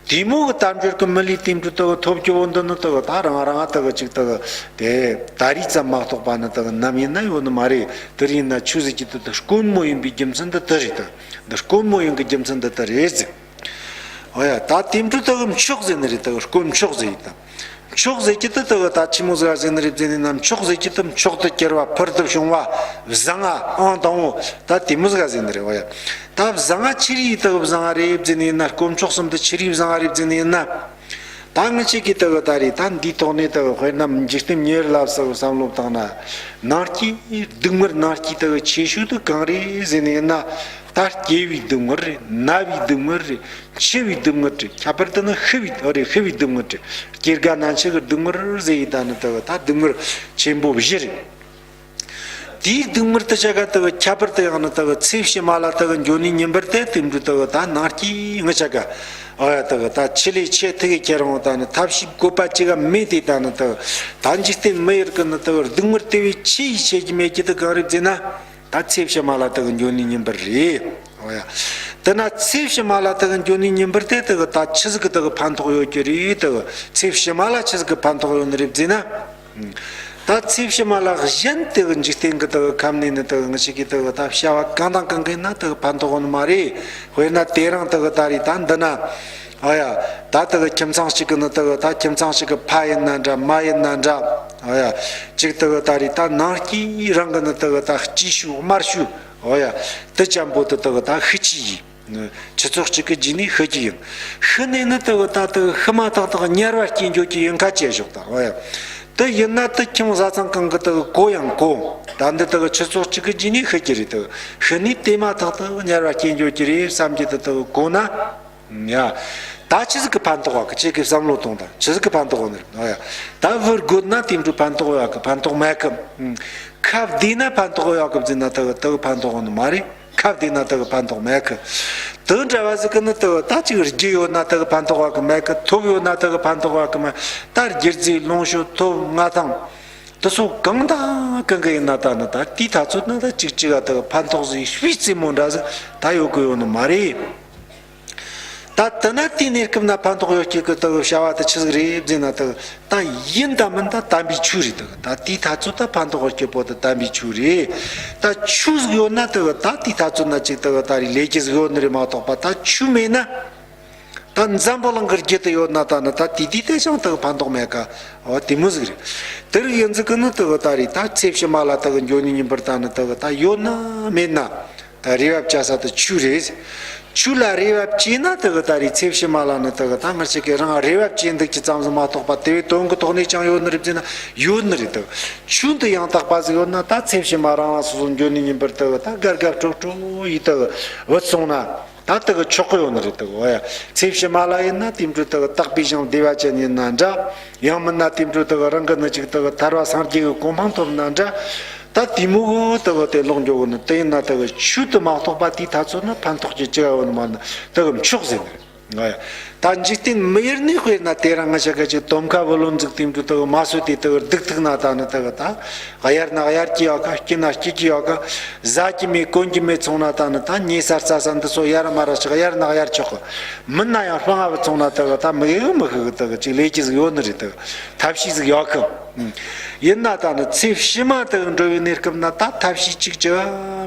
དེ་མོ་གི་དལ་འབྱོར་གྱི་མི་ལུས་དེ་འདྲ་ད་ཐོབ་རྒྱུ་བོ་འདི་ནི་ད་ད་རང་རང་ད་ཅིག་ད་དེ་ད་རེས་ཙམ་མ་གཏོགས་པ་ནི་ད་ནམ་ཡིན་ན་ཡོད་ནི་མ་རེད། དེ་ཡིན་ན་ཆོས་ཟེར་རྒྱུ་དེ་ད་དཀོན་མོ་ཡིན་པའི་རྒྱུ་མཚན་འདི་དེ་རེད། ད་འདི་དཀོན་མོ་ཡིན་གྱི་རྒྱུ་མཚན་འདི་དེ་རེད་ཟེར། འོ་ཡ། ད་དེ་འདྲ་ད་མཆོག་ཟེར་ནི་རེད། ད་དཀོན་མཆོག་ཟེར་ཡིན་ད། མཆོག་ཟེར་རྒྱུ་དེ་ད་ད་ཆི་མོ་ཟིག་ཟེར་ནི་རེད་ཟེར་ནི་ན། མཆོག་ཟེར་རྒྱུ་དེ་མཆོག་ཏུ་གྱུར་པ། ཕུལ་དུ་བྱུང་བ། བཟང་ང་ཨང་དང་པོ། ད་དེ་མོ་ཟིག་ཟེར་ནི་རེད། འོ་ཡ། ད་བཟང་ང་ཆི་རིགས་ད་བཟང་ང་རེད་ཟེར་ནི་ན། དཀོན་མཆོག་གསུམ་དེ་ཆི་རིགས་བཟང་ང་རེད་ཟེར་ནི་ན། ད་ངེད་ཅག་གིས་ད་ད་རེས་ད་འདིའི་ཐོག་ནས་ད་དཔེར་ན་འཇིག་རྟེན་མྱུར་ལ་སོགས་བསམ་བློ་བཏང་ན། ནང་སྐྱེས་སྡུག་བསྔལ། ནང་སྐྱེས་ད་ཆེ་ཤོས་དེ་གང་རེད་ཟེར་ནི་ན། ད་སྐྱེ་བའི་སྡུག་བསྔལ་རེད། ན་བའི་སྡུག་བསྔལ་རེད། འཆི་བའི་སྡུག་བསྔལ་རེད། ཁྱད་པར་དུ་ནི་ཤི་བའི། ཨ་རེད། ཤི་བའི་སྡུག་བསྔལ་རེད། སྐྱེ་རྒ་ན་འཆི་གི་སྡུག་བསྔལ་ཟེར་ཡི་ད་ནི་ད་ད་སྡུག་བསྔལ་ཆེན་པོ་བཞི་རེད། དེའི་སྡུག་བསྔལ་དེ་ཅག་ག་ད་ཁྱད་པར་དུ་ཡང་ནི་ད་ཚེ་ཕྱི་མ་ལ་ད་འགྱོ་ནི་ཉིན་པར་དེ་དེ་འདྲ་ད་ད་ནང་སྐྱེས་ངེད་ཅག་ག། ཨ་ཡ། ད་ད་ཆེད་ལས་ཆེད་ཐུག་གི་ཁྱེད་རང་ད་ནི་ཐབས་ཤེས་བཀོད་པ་ཅི་ག་མེད་དེ་ད་ནི་ད་ད་འཇིག་རྟེན་མི་ཡུལ་གི་ནི་ད་སྡུག་བསྔལ་དེ་བས་ཆེ་ཡི་ཆེ་གི་མེད་ཀྱི་དེ་གང་རེད་ཟེར་ན། ད་ཚེ་ཕྱི་མ་ལ་ད་འགྱོ་ནི་ཉིན་པར་རེད། འོ་ཡ། དེ་ན་ཚེ་ཕྱི་མ་ལ་ད་འགྱོ་ནི་ཉིན་པར་དེ་ད་ད་ཆི་ཟིག་གི་ད་ཕན་ཐོགས་ཡོད་ཀྱི་རེད། ད་ཚེ་ཕྱི་མ་ལ་ཆི་ཟིག་གི་ཕན་ཐོགས་ཡོད་ནི་རེད་ཟེར་ན། ད་ཚེ་ཕྱི་མ་ལ་གཞན་དེ་འཇིག་རྟེན་གྱི་ད་ཁམས་ནས་ནི་ད་ངེད་ཅག་གིས་ད་ད་བྱ་བ་གང་དང་གང་གིས་ན་ད་ཕན་ཐོགས་ཡོད་ནི་མ་རེད། དཔེར་ན་དེ་རིང་ད་ད་རེས་ད་འདི་ན། ཨ་ཡ། ད་ད་ཁྱིམ་ཚང་གཅིག་གི་ནི་ད་ད་ཁྱིམ་ཚང་གཅིག་གི་ཕ་ཡིན་ན་འདྲ། མ་ཡིན་ན་འདྲ། ཨ་ཡ། གཅིག་ད་ད་རེས་ད་ནང་སྐྱེས་རང་གི་ནི་ད་ད་སྐྱེས་ཤུལ་དམར་ཤུལ། འོ་ཡ། དེ་ཅན་པོ་དེ་ད་ད་ཤི་གྱི་ཡིན། ཆུ་ཚོད་གཅིག་གི་རྗེས་ནས་ཤི་གྱི་ཡིན། ཤི་ནས་ནི་ད་ད་ད་ཤི་མ་ཐག་ཏུ་དམྱལ་བར་སྐྱེ་འགྱོ་གྱི་ཡིན་ཁ་ཅེས་ཞོག་ད། འོ་ཡ། དེ་ཡིན་ན་དེ་ཁྱིམ་བཟའ་ཚང་གང་གི་ད་གོ་ཡང་གོ། ད་འདི་ད་ཆུ་ཚོད་གཅིག་གི་རྗེས་ནས་ཤི་གྱི་རེད། ད་ཤི་ནས་དེ་མ་ཐག་ཏུ་དམྱལ་བར་སྐྱེ་འགྱོ་གྱི་རེད་བསམ་གྱི་ད་ད་གོ་ན། ཡ། ད་ཆི་ཟིག་གི་ཕན་ཐོགས་བ་གི། ཁྱེད་ཀྱིས་བསམ་བློ་གཏོང་དང་། ཆི་ཟིག་གི་ཕན་ཐོགས་ནི་རེད། ཨ་ཡ། ད་བུ་རྒོད་ན་དེ་འདྲ་ཕན་ཐོགས་ཡོད་གི། ཕན་ཐོགས་མེད་གི། ཁ་བདེ་ན་ཕན་ཐོགས་ཡོད་གི་ཟེར་ན་ད་ད་ཕན་ཐོགས་ནི་མ་རེད། ཁ་བདེ་ན་ད་ཕན་ཐོགས་མེད་གི། དེ་འདྲ་བ་ཟིག་གི་ནི་ད་ད་ཅིག་རྒྱུ་ཡོད་ན་ད་ཕན་ཐོགས་ཡོད་གི་མེད་གི། ཐོབ་ཡོད་ན་ད་ཕན་ཐོགས་ཡོད་གི་མེད། ད་རྒྱུ་རྫས་ལོངས་སྤྱོད་ཐོབ་མངའ་ཐང་དེ་ཚོ་གང་དང་གང་གི་ཡིན་ན་ད་ནི་ད་དེའི་ཐ་ཚོད་ན་ད་ཅིག་ཅིག་ག་ད་ཕན་ཐོགས་ཟིག་སྤུས་རྩེ་མོ་འདྲ་ཟིག་ད་ཡོད་གི་ཡོད་ནི་མ་རེད། ད་དེ་ན་དེའི་གནས་སྐབས་ན་ཕན་ཐོགས་ཡོད་ཀྱི་གི་ད་བྱ་བ་དེ་ཆི་ཟིག་རེད་ཟེར་ན། ད་ད་ཡིན་ད་མིན་ད་དམ་པའི་ཆོས་རེད། ད་ད་དེའི་ཐ་ཚོད་ད་ཕན་ཐོགས་ཡོད་ཀྱི་པོ་ད་དམ་པའི་ཆོས་རེད། ད་ཆོས་ཟིག་ཡོད་ན་ད་ད་དེའི་ཐ་ཚོད་ན་ཅིག་ད་ད་རེས་ལས་ཀྱི་ཟིག་ཡོད་ནི་རེད་མ་གཏོགས་པ། ད་ཆོས་མེད་ན། ད་འཛམ་བུ་གླིང་གི་རྒྱུ་དེ་ཡོད་ན་ད་ནི་ད་དེ་དུས་དེ་ཅང་ད་ཕན་ཐོགས་མེད་ཀ། འོ་དེ་མོ་ཟིག་རེད། དེ་རིགས་ཡིན་ཟིག་གི་ནི་ད་ད་རེས་ད་ཚེ་ཕྱི་མ་ལ་ད་འགྱོ་ནི་ཉིན་པར་ད་ནི་ད་ད་ཡོད་ན་མེད་ན། ད་རེ་བ་བཅའ་ས་དེ་ཆོས་རེད། ཆོས་ལ་རེ་བ་བཅས་ན་དེ་གི་ད་རེས་ཚེ་ཕྱི་མ་ལ་ནི་དེ་གི་ད་ང་ཅག་གི་རང་རེ་བ་བཅས་འདུག་ཅི་ཙམ་ཟིག་མ་གཏོགས་པ་དེ་བས་དོན་གི་ཐོག་ནས་ཅང་ཡོད་ནི་རེད་ཟེར་ན་ཡོད་ནི་རེད། དེ་གི་ཆོས་འདི་ཡང་དག་པ་ཟིག་ཡོད་ན་ད་ཚེ་ཕྱི་མ་རང་རང་སོ་སོ་འགྱོ་ནི་ཉིན་པར་དེ་གི་ད་དགའ་དགའ་སྤྲོ་སྤྲོ་ཡིས་དེ་གི་བུད་སོང་ན། ད་དེ་གི་ཆོག་གི་ཡོད་ནི་རེད། དེ་གི་འོ་ཡ། ཚེ་ཕྱི་མ་ལ་ཡིན་ན་དེ་འདྲ་དེ་གི་དག་པའི་ཞིང་བདེ་བ་ཅན་ཡིན་ན་འདྲ། ཡང་མིན་ན་དེ་འདྲ་དེ་གི་རང་གི་ནི་ཅིག་དེ་གི་ཐར་པ་སངས་རྒྱས་ཀྱི་གོ་འཕང་ཐོབ་ན་འདྲ། ད་དེ་མོ་གི་དེ་གི་དེ་ལོག་འགྱོ་གི་ནི་དེ་ཡིན་ན་དེ་གི་ཆོས་དེ་མ་གཏོགས་པ་དེའི་ཐ་ཚོད་ན་ཕན་ཐོགས་ཀྱི་ཅི་ག་ཡོད་ནི་མ་ནི་དེ་གི་མཆོག་ཟེར་ནི་རེད། ད་འཇིག་རྟེན་མི་ཡུལ་ནས་དཔེར་ན་དེ་རིང་ང་ཅག་གི་ཅིག་དོམ་ཁ་བུ་ལོན་ཟིག་དེ་འདྲ་དེ་གི་མ་གསོས་ཏེ་དེ་གི་སྡུག་ཐུག་ན་ད་ནི་དེ་གི་ད། གཡར་ན་གཡར་གྱི་ཡོད་ག། སྐྱིད་ན་སྐྱིད་ཀྱི་ཡོད་ག། ཟ་གི་མེད་གོན་གི་མེད་སོང་ན་ད་ནི་ད་ཉལ་ས་རྩྭ་ས་འདི་ཚོ་གཡར་མ་ར་ཆོག། གཡར་ན་གཡར་ཆོག་གི། མིན་ན་ཡང་ཧྲང་ང་བུད་སོང་ན་དེ་གི་ད་མི་གི་མི་ཤི་གི། དེ་གི་ཅིག་ལས་ཀྱི་ཟིག་ཡོད་ནི་རེད། དེ་གི་ཐབས་ཤེས་ཟིག་ཡོད་གི། ཡིན་ན་ད་ནི་ཚེ་ཕྱི་མ་དེ་གི་འགྲོ་བའི་གནས་སྐབས་ན་ད་ཐབས་ཤེས་གཅིག་ཅི་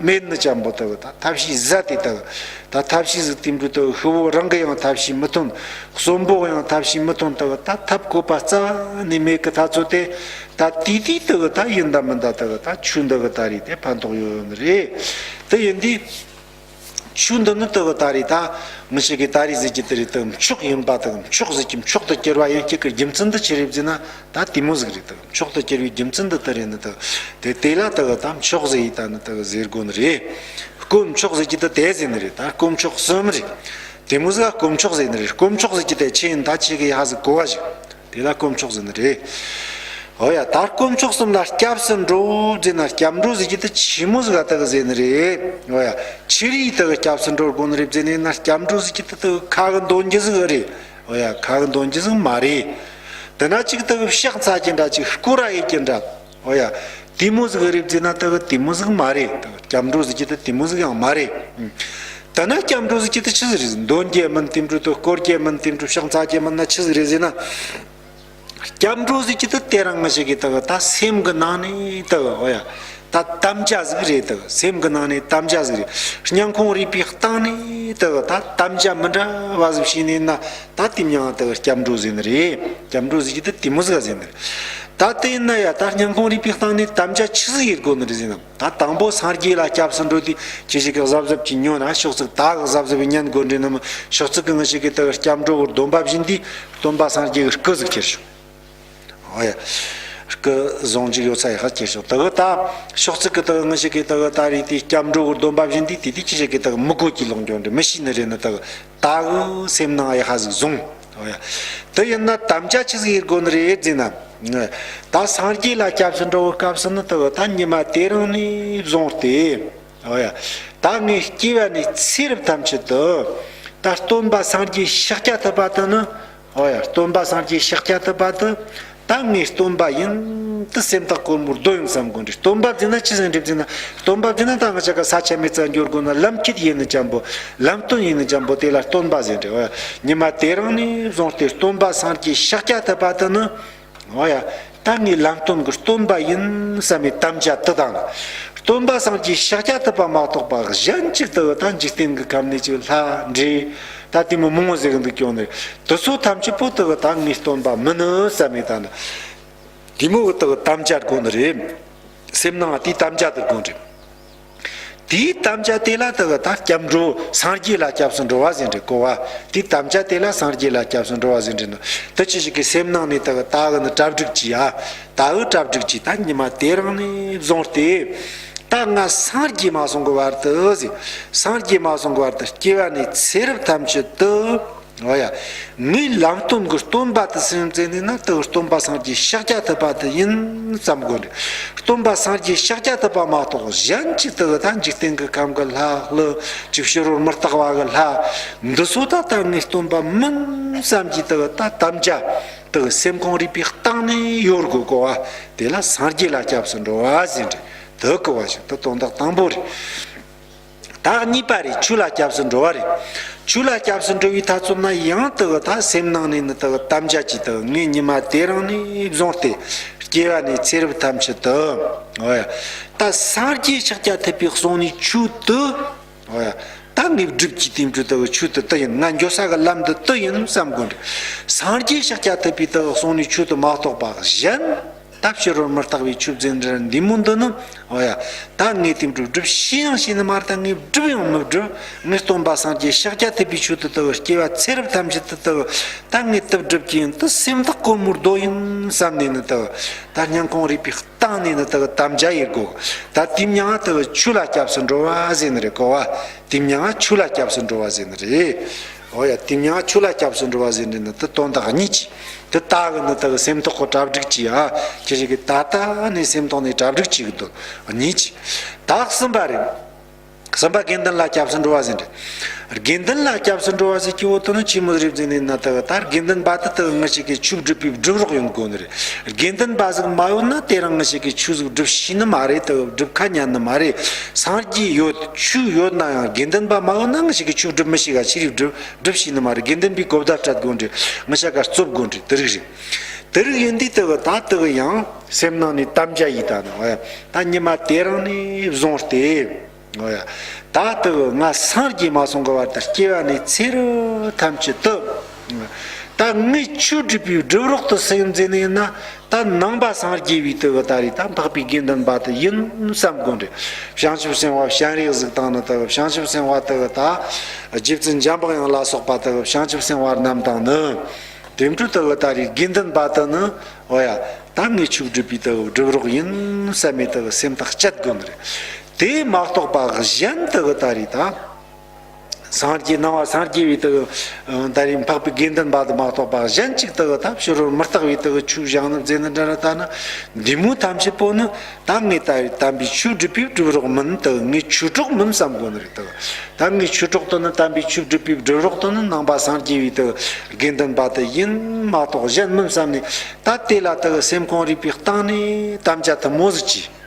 མེད་ནི་ཅན་པོ་དེ་གི་ད་ཐབས་ཤེས་ཟད་དེ་དེ་གི་ད་ཐབས་ཤེས་ཟིག་དེ་འདྲ་དེ་གི་ཤི་བོ་རང་གི་ཡང་ཐབས་ཤེས་མི་ཐོན། གསོན་པོ་ཡང་ཐབས་ཤེས་མི་ཐོན། དེ་གི་ད་ཐབས་བཀོད་པ་རྩ་ནས་མེད་གི་ཐ་ཚོད་དེ། ད་དེ་དུས་དེ་གི་ད་ཡིན་ད་མིན་ད་དེ་གི་ད་ཆོས་འདི་གི་ད་རེད་དེ་ཕན་ཐོགས་ཡོད་ཡོད་ནི་རེད། དེ་ཡིན་དུས། ཆོས་འདི་ནི་དེ་གི་ད་རེས་ད་ངི་ཞིག་གི་ད་རེས་ཟེར་གྱི་དེ་རེད། དེ་མཆོག་ཡིན་པ་དེ་མཆོག་ཟེར་གྱི་མཆོག་ཏུ་གྱུར་པ་ཡིན་གྱི་གི་རྒྱུ་མཚན་འདི་ཆི་རེད་ཟེར་ན། ད་དེ་མོ་ཟིག་རེད། དེ་མཆོག་ཏུ་གྱུར་པའི་རྒྱུ་མཚན་འདི་དེ་རེད་ནི། དེ་དེ་དེ་ལ་དེ་གི་ད་མཆོག་ཟེར་ཡི་ད་ནི་དེ་གི་ཟེར་དགོས་ནི་རེད། དཀོན་མཆོག་ཟེར་གྱི་དེ་དེ་ཟེར་ནི་རེད། ད་དཀོན་མཆོག་གསུམ་རེད། དེ་མོ་ཟིག་དཀོན་མཆོག་ཟེར་ནི་རེད། དཀོན་མཆོག་ཟེར་གྱི་དེ་ཆི་ཡིན་ད་ཆི་གི་ཧ་ཟིག་གོ་བ་ཞིག་དེ་ལ་དཀོན་མཆོག་ཟེར་ནི་རེད། འོ་ཡ། ད་དཀོན་མཆོག་གསུམ་ལ་སྐྱབས་སུ་འགྲོ་ཟེར་ན། སྐྱབས་འགྲོ་ཟེར་གྱི་དེ་ཆི་མོ་ཟིག་ལ་དེ་གི་ཟེར་ནི་རེད། འོ་ཡ། ཆི་རིགས་དེ་གི་སྐྱབས་སུ་འགྲོ་དགོས་ནི་རེད་ཟེར་ནི་ན། སྐྱབས་འགྲོ་ཟེར་གྱི་དེ་དེ་གི་ཁ་གི་འདོན་རྒྱུ་ཟིག་རེད། འོ་ཡ། ཁ་གི་འདོན་རྒྱུ་ཟིག་མ་རེད། དེ་ན་ཅིག་དེ་གི་ཕྱག་འཚལ་གྱི་འདྲ། ཅིག་སྐོར་ར་ཡེད་ཀྱི་འདྲ། འོ་ཡ། དེ་མོ་ཟིག་རེད་ཟེར་ན་དེ་གི་དེ་མོ་ཟིག་མ་རེད། དེ་གི་སྐྱབས་འགྲོ་ཟེར་གྱི་དེ་དེ་མོ་ཟིག་ཡང་མ་རེད། ཨང་། དེ་ན་སྐྱབས་འགྲོ་ཟེར་གྱི་དེ་ཆི་ཟིག་རེད། འདོན་རྒྱུ་མིན་དེ་འགྲོ་དེ། སྐོར་རྒྱུ་མིན་དེ་འགྲོ། ཕྱག་འཚལ་རྒྱུ་མིན་ན་ཆི་ཟིག་རེད་ཟེར་ན། སྐྱབས་འགྲོ་ཟེར་གྱི་དེ་དེ་རང་ངི་ཞིག་གི་དེ་གི་ད་སེམས་གི་ནང་ནས་དེ་གི། འོ་ཡ། ད་དམ་བཅའ་ཟིག་རེད། དེ་གི་སེམས་གི་ནང་ནས་དམ་བཅའ་ཟིག་རེད། སྙིང་ཁོང་རུས་པའི་གཏིང་ནས་དེ་གི་ད་དམ་བཅའ་མི་འདྲ་བ་ཟིག་བྱས་ནས་ན། ད་དེ་མྱང་དེ་གི་སྐྱབས་འགྲོ་ཟེར་ནི་རེད། སྐྱབས་འགྲོ་ཟེར་གྱི་དེ་དེ་མོ་ཟིག་ཟེར་ནི་རེད། ད་དེ་ཡིན་ན་ཡ། ད་སྙིང་ཁོང་རུས་པའི་གཏིང་ནས་དམ་བཅའ་ཆི་ཟིག་ཡེད་དགོས་ནི་རེད་ཟེར་ན། ད་དང་པོ་སངས་རྒྱས་ལ་སྐྱབས་སུ་འགྲོ་དུས་ཁྱེད་ཞིག་གིས་གཟབ་གཟབ་ཀྱིས་ཉོན་ན། ཕྱོགས་གཅིག་ད་གི་གཟབ་གཟབ་ཉན་དགོས་ནི་རེད་ནམ། ཕྱོགས་གཅིག་གི་ངི་ཞིག་གི་དེ་གི་སྐྱབས་འགྲོ་གི་སྡོམ་པ་བྱིན་དུས། སྟོན་པ་སངས་རྒྱས་ཀྱི་སྐུ་ཟིག་ཁྱེར་བྱུང་། འོ་ཡ། སྐུ་གཟུངས་གཅིག་ཡོད་ས་ཡི་ཁ་ཁྱེར་བྱུང་། དེ་གི་ད་ཕྱོགས་གཅིག་གི་དེ་གི་ངི་ཞིག་གི་དེ་གི་ད་རེས་དེ་སྐྱབས་འགྲོ་གི་སྡོམ་པ་བྱིན་དུས། དེ་དུས་ཁྱེད་ཞིག་གི་དེ་གི་མི་གོ་གྱི་ལོག་འགྱོ་ནི་རེད། མི་ཤེས་ནི་རེད་ནི། དེ་གི་ད་གི་སེམས་ནང་ཡ་ཧ་ཟིག་བཟུང་། འོ་ཡ། དེ་ཡིན་ན་དམ་བཅའ་ཆི་ཟིག་ཡེད་དགོས་ནི་རེད་ཟེར་ན། ད་སངས་རྒྱས་ལ་སྐྱབས་སུ་འགྲོ་བའི་སྐབས་སུ་ནི་དེ་གི་ད་ཉི་མ་དེ་རིང་ནས་བཟུང་སྟེ། འོ་ཡ། ད་ངའི་སྐྱེ་བ་ནས་ཚེ་རབས་ཐམས་ཅད་དུ། ད་སྟོན་པ་སངས་རྒྱས་ཤཱཀྱ་ཐུབ་པ་དེ་ནི། འོ་ཡ། སྟོན་པ་སངས་རྒྱས་ཤཱཀྱ་ཐུབ་པ་དེ་ད་ངའི་སྟོན་པ་ཡིན། དེ་སེམས་ཐག་གོར་མོར་རྡོ་ཡིན་བསམ་དགོས་ནི་རེད། སྟོན་པ་ཟེར་ན་ཆི་ཟིག་རེད་ཟེར་ན། སྟོན་པ་ཟེར་ན་ད་ང་ཅག་གི་ས་ཆ་མེད་ཙང་འགྱོ་དགོས་ན་ལམ་ཁྱེར་ཡིན་ནི་ཅན་པོ། ལམ་སྟོན་ཡིན་ནི་ཅན་པོ། དེ་ལ་སྟོན་པ་ཟེར་རེད། འོ་ཡ། ཉི་མ་དེ་རིང་ནས་བཟུང་སྟེ་སྟོན་པ་སངས་རྒྱས་ཤཱཀྱ་ཐུབ་པ་དེ་ནི། འོ་ཡ། ད་ངའི་ལམ་སྟོན་གྱི་སྟོན་པ་ཡིན་བསམ་པའི་དམ་བཅའ་དེ་དང་། སྟོན་པ་སངས་རྒྱས་ཤཱཀྱ་ཐུབ་པ་མ་གཏོགས་པ་གཞན་གཅིག་དེ་གི་ད་འཇིག་རྟེན་གྱི་ཁམས་ནས་ཅིག་ལྷ་འདྲེ་ད་དེ་མོ་མང་བོ་ཟེར་གི་འདུག་ཀྱང་ནི། དེ་ཚོ་ཐམས་ཅད་པོ་དེ་གི་ད་ངའི་སྟོན་པ་མིན་ནི་བསམ་པའི་ད་ནི། དེ་མོ་གི་དེ་གི་དམ་བཅའ་དགོས་ནི་རེད། སེམས་ནང་དེའི་དམ་བཅའ་དེ་དགོས་རེད། དེའི་དམ་བཅའ་དེ་ལ་དེ་གི་ད་སྐྱབས་འགྲོ། སངས་རྒྱས་ལ་སྐྱབས་སུ་འགྲོ་བ་ཟེར་རེད་གོ་བ། དེའི་དམ་བཅའ་དེ་ལ་སངས་རྒྱས་ལ་སྐྱབས་སུ་འགྲོ་བ་ཟེར་རེད་ནི། དེ་ཅི་ཞིག་གི་སེམས་ནང་ནས་དེ་གི་ད་གི་ནི་གྲ་སྒྲིག་གྱིས་ཨ། ད་གི་གྲ་སྒྲིག་གྱིས་ད་ཉི་མ་དེ་རིང་ནས་བཟུང་སྟེ། ད་ང་སངས་རྒྱས་མ་སོང་གི་བར་དུ་ཟེར། སངས་རྒྱས་མ་སོང་གི་བར་དུ་སྐྱེ་བ་ནས་ཚེ་རབས་ཐམས་ཅད་དུ། འོ་ཡ། ངའི་ལམ་སྟོན་གྱི་སྟོན་པ་དེ་སུ་ཡིན་ཟེར་ནས་ན། དེ་གི་སྟོན་པ་སངས་རྒྱས་ཤཱཀྱ་ཐུབ་པ་དེ་ཡིན་བསམ་དགོས་རེད། སྟོན་པ་སངས་རྒྱས་ཤཱཀྱ་ཐུབ་པ་མ་གཏོགས་གཞན་གཅིག་དེ་གི་ད་འཇིག་རྟེན་གྱི་ཁམས་ཀྱི་ལྷ་ཀླུ་ཅིག་ཕྱི་རོལ་མི་རྟག་པ་གི་ལྷ་འདི་ཚོ་ད་ད་ངའི་སྟོན་པ་མིན་བསམ་གྱི་དེ་གི་ད་དམ་བཅའ་དེ་གི་སེམས་ཁོང་རུས་པའི་གཏིང་ནས་ཡོད་དགོས་གོ་བ། དེ་ལ་སངས་རྒྱས་ལ་སྐྱབས་སུ་འགྲོ་བ་ཟེར་རེད། དེ་གོ་བ་ཞིག་དེ་དོན་དག་དང་པོ་རེད། ད་གཉིས་པ་རེད། ཆོས་ལ་སྐྱབས་སུ་འགྲོ་བ་རེད། ཆོས་ལ་སྐྱབས་སུ་འགྲོ་བའི་ཐ་ཚོད་ན་ཡང་དེ་གི་ད་སེམས་ནང་ནས་ནི་དེ་གི་དམ་བཅའ་གྱིས་དེ་གི་ངས་ཉི་མ་དེ་རིང་ནས་བཟུང་སྟེ་སྐྱེ་བ་ནས་ཚེ་རབས་ཐམས་ཅད་དུ། འོ་ཡ། ད་སངས་རྒྱས་ཤཱཀྱ་ཐུབ་པས་གསུངས་ནི་ཆོས་དེ། འོ་ཡ། ད་ངས་སྒྲུབ་ཀྱི་དེ་འདྲ་དེ་གི་ཆོས་དེ་དེ་ཡིན། ང་འགྱོ་ས་གི་ལམ་དེ་དེ་ཡིན་བསམ་དགོས་རེད། སངས་རྒྱས་ཤཱཀྱ་ཐུབ་པས་དེ་གི་གསུངས་ནི་ཆོས་དེ་མ་གཏོགས་པ་གཞན། ད་ཕྱི་རོལ་མི་རྟག་པའི་ཆོས་ཟེར་འདི་མོ་འདི་ནི། འོ་ཡ། ད་ངས་དེ་འདྲ་སྒྲུབ་ཤེས་ཡང་ཤེས་ནི་མ་རེད། ད་ངས་སྒྲུབ་ཡང་མི་སྒྲུབ། ངས་སྟོན་པ་སངས་རྒྱས་ཤཱཀྱ་ཐུབ་པའི་ཆོས་དེ་དག་སྐྱེ་བ་ཚེ་རབས་ཐམས་ཅད་དུ་དག་ད་ངས་དེ་སྒྲུབ་ཀྱི་ཡིན། དེ་སེམས་ཐག་གོར་མོའི་རྡོ་ཡིན་བསམ་ནས་ནི་དག་ད་སྙིང་ཁོང་རུས་པའི་གཏིང་ནས་ནི་དག་དམ་བཅའ་ཡེད་དགོས། ད་དེ་མྱང་ང་དག་ཆོས་ལ་སྐྱབས་སུ་འགྲོ་བ་ཟེར་ནི་རེད་གོ་བ། དེ་མྱང་ང་ཆོས་ལ་སྐྱབས་སུ་འགྲོ་བ་ཟེར་ནི་རེད། འོ་ཡ། དེ་མྱང་ང་ཆོས་ལ་སྐྱབས་སུ་འགྲོ་བ་ཟེར་ནི་ནི་དེ་དོན་དག་གཉིས་ཀྱི། དེ་ད་གི་ནི་དེ་གི་སེམས་ཐོག་གི་གྲ་སྒྲིག་གྱིས་ཨ། ཁྱེད་ཞིག་གིས་ད་ལྟ་ནས་སེམས་ཐོག་ནས་གྲ་སྒྲིག་བྱེད་གི་འདུག་གཉིས་ཀྱི། ད་གསུམ་པ་རེད། གསུམ་པ་དགེ་འདུན་ལ་སྐྱབས་སུ་འགྲོ་བ་ཟེར་འདྲ། དགེ་འདུན་ལ་སྐྱབས་སུ་འགྲོ་བ་ཟེར་གྱི་འོ་དོ་ནི་ཆི་མོ་རེད་ཟེར་ནས་ན། དེ་གི་ད་དགེ་འདུན་པ་དེ་དེ་གི་ངི་ཞིག་གིས་ཆོས་སྒྲུབ་པའི་སྒྲུབ་རོགས་ཡོང་དགོས་ནི་རེད། དགེ་འདུན་པ་ཟིག་མ་ཡོད་ན་དེ་རིང་ངི་ཞིག་གིས་ཆོས་ཟིག་སྒྲུབ་ཤེས་ནི་མ་རེད། དེ་གི་སྒྲུབ་ཁ་ཉན་ནི་མ་རེད། སངས་རྒྱས་ཡོད། ཆོས་ཡོད་ན་ཡང་དགེ་འདུན་པ་མ་ཡོད་ན་ངི་ཞིག་གིས་ཆོས་སྒྲུབ་མི་ཤེས་ག་ཆི་རིགས་སྒྲུབ་སྒྲུབ་ཤེས་ནི་མ་རེད། དགེ་འདུན་པའི་གོ་བརྡ་སྤྲད་དགོས་འདྲ། ངི་ཞག་ག་རྩོད་དགོས་འདྲ། དེ་རིགས་རེད། དེ་རིགས་ཡིན་དུས་དེ་གི་ད་དེ་གི་ཡང་སེམས་ནང་ནས་དམ་བཅའ་ཡིས་ད་ནི། འོ་ཡ། ད་ཉི་མ་དེ་རིང་ནས་བཟུང་སྟེ། འོ་ཡ། ད་དེ་གི་ང་སངས་རྒྱས་མ་སོང་གི་བར་དུ་སྐྱེ་བ་ནས་ཚེ་རབས་ཐམས་ཅད་དུ། ད་ ད་ངས་ཆོས་སྒྲུབ་པའི་སྒྲུབ་རོགས་དུ་སེམས་འཛིན་ནས་ན། ད་ནང་པ་སངས་རྒྱས་པའི་དེ་གི་ད་རེད། ད་འཕགས་པའི་དགེ་འདུན་པ་དེ་ཡིན་བསམ་དགོས་རེད། བྱང་ཆུབ་སེམས་དཔའ་སྤྱན་རས་གཟིགས་དང་ནི་དེ་གི་བྱང་ཆུབ་སེམས་དཔའ་དེ་གི་ད་རྗེ་བཙུན་འཇམ་དཔལ་དབྱངས་ལ་སོགས་པ་དེ་གི་བྱང་ཆུབ་སེམས་དཔའ་རྣམས་དང་ནི། དེ་འཕྲོ་དེ་གི་ད་རེད། དགེ་འདུན་པ་དེ་ནི། འོ་ཡ། ད་ངས་ཆོས་སྒྲུབ་པའི་དེ་གི་སྒྲུབ་རོགས་ཡིན་བསམ་མེད་དེ་གི་སེམས་ཐག་བཅད་དགོས་ནི་རེད། དེ་མ་གཏོགས་པ་གཞན་དེ་གི་ད་རེད་ད། སངས་རྒྱས་སྣང་བ་སངས་རྒྱས་པའི་དེ་གི་ད་རེད། འཕགས་པའི་དགེ་འདུན་པ་དེ་མ་གཏོགས་པ་གཞན་གཅིག་དེ་གི་ད་ཕྱི་རོལ་མི་རྟག་པའི་དེ་གི་ཆོས་བཞག་ནི་མཛད་ནི་འདྲ་ར། ད་ནི་འདི་མོ་ཐམས་ཅད་པོ་ནི་ད་ངས་ད་རེད་དམ་པའི་ཆོས་སྒྲུབ་པའི་སྒྲུབ་རོགས་མིན། དེ་གི་ངས་ཆོས་གྲོགས་མིན་བསམ་དགོས་ནི་རེད། དེ་གི་ད་ངའི་ཆོས་གྲོགས་དེ་ནི་དམ་པའི་ཆོས་སྒྲུབ་པའི་སྒྲུབ་རོགས་དེ་ནི་ནང་པ་སངས་རྒྱས་པའི་དེ་གི་དགེ་འདུན་པ་དེ་ཡིན་མ་གཏོགས་གཞན་མིན་བསམ་ནས། ད་དེ་ལ་དེ་གི་སེམས་ཁོང་རུས་པའི་གཏིང་ནས་དམ་བཅའ་ཐུན་མོང་ཟིག་གྱིས།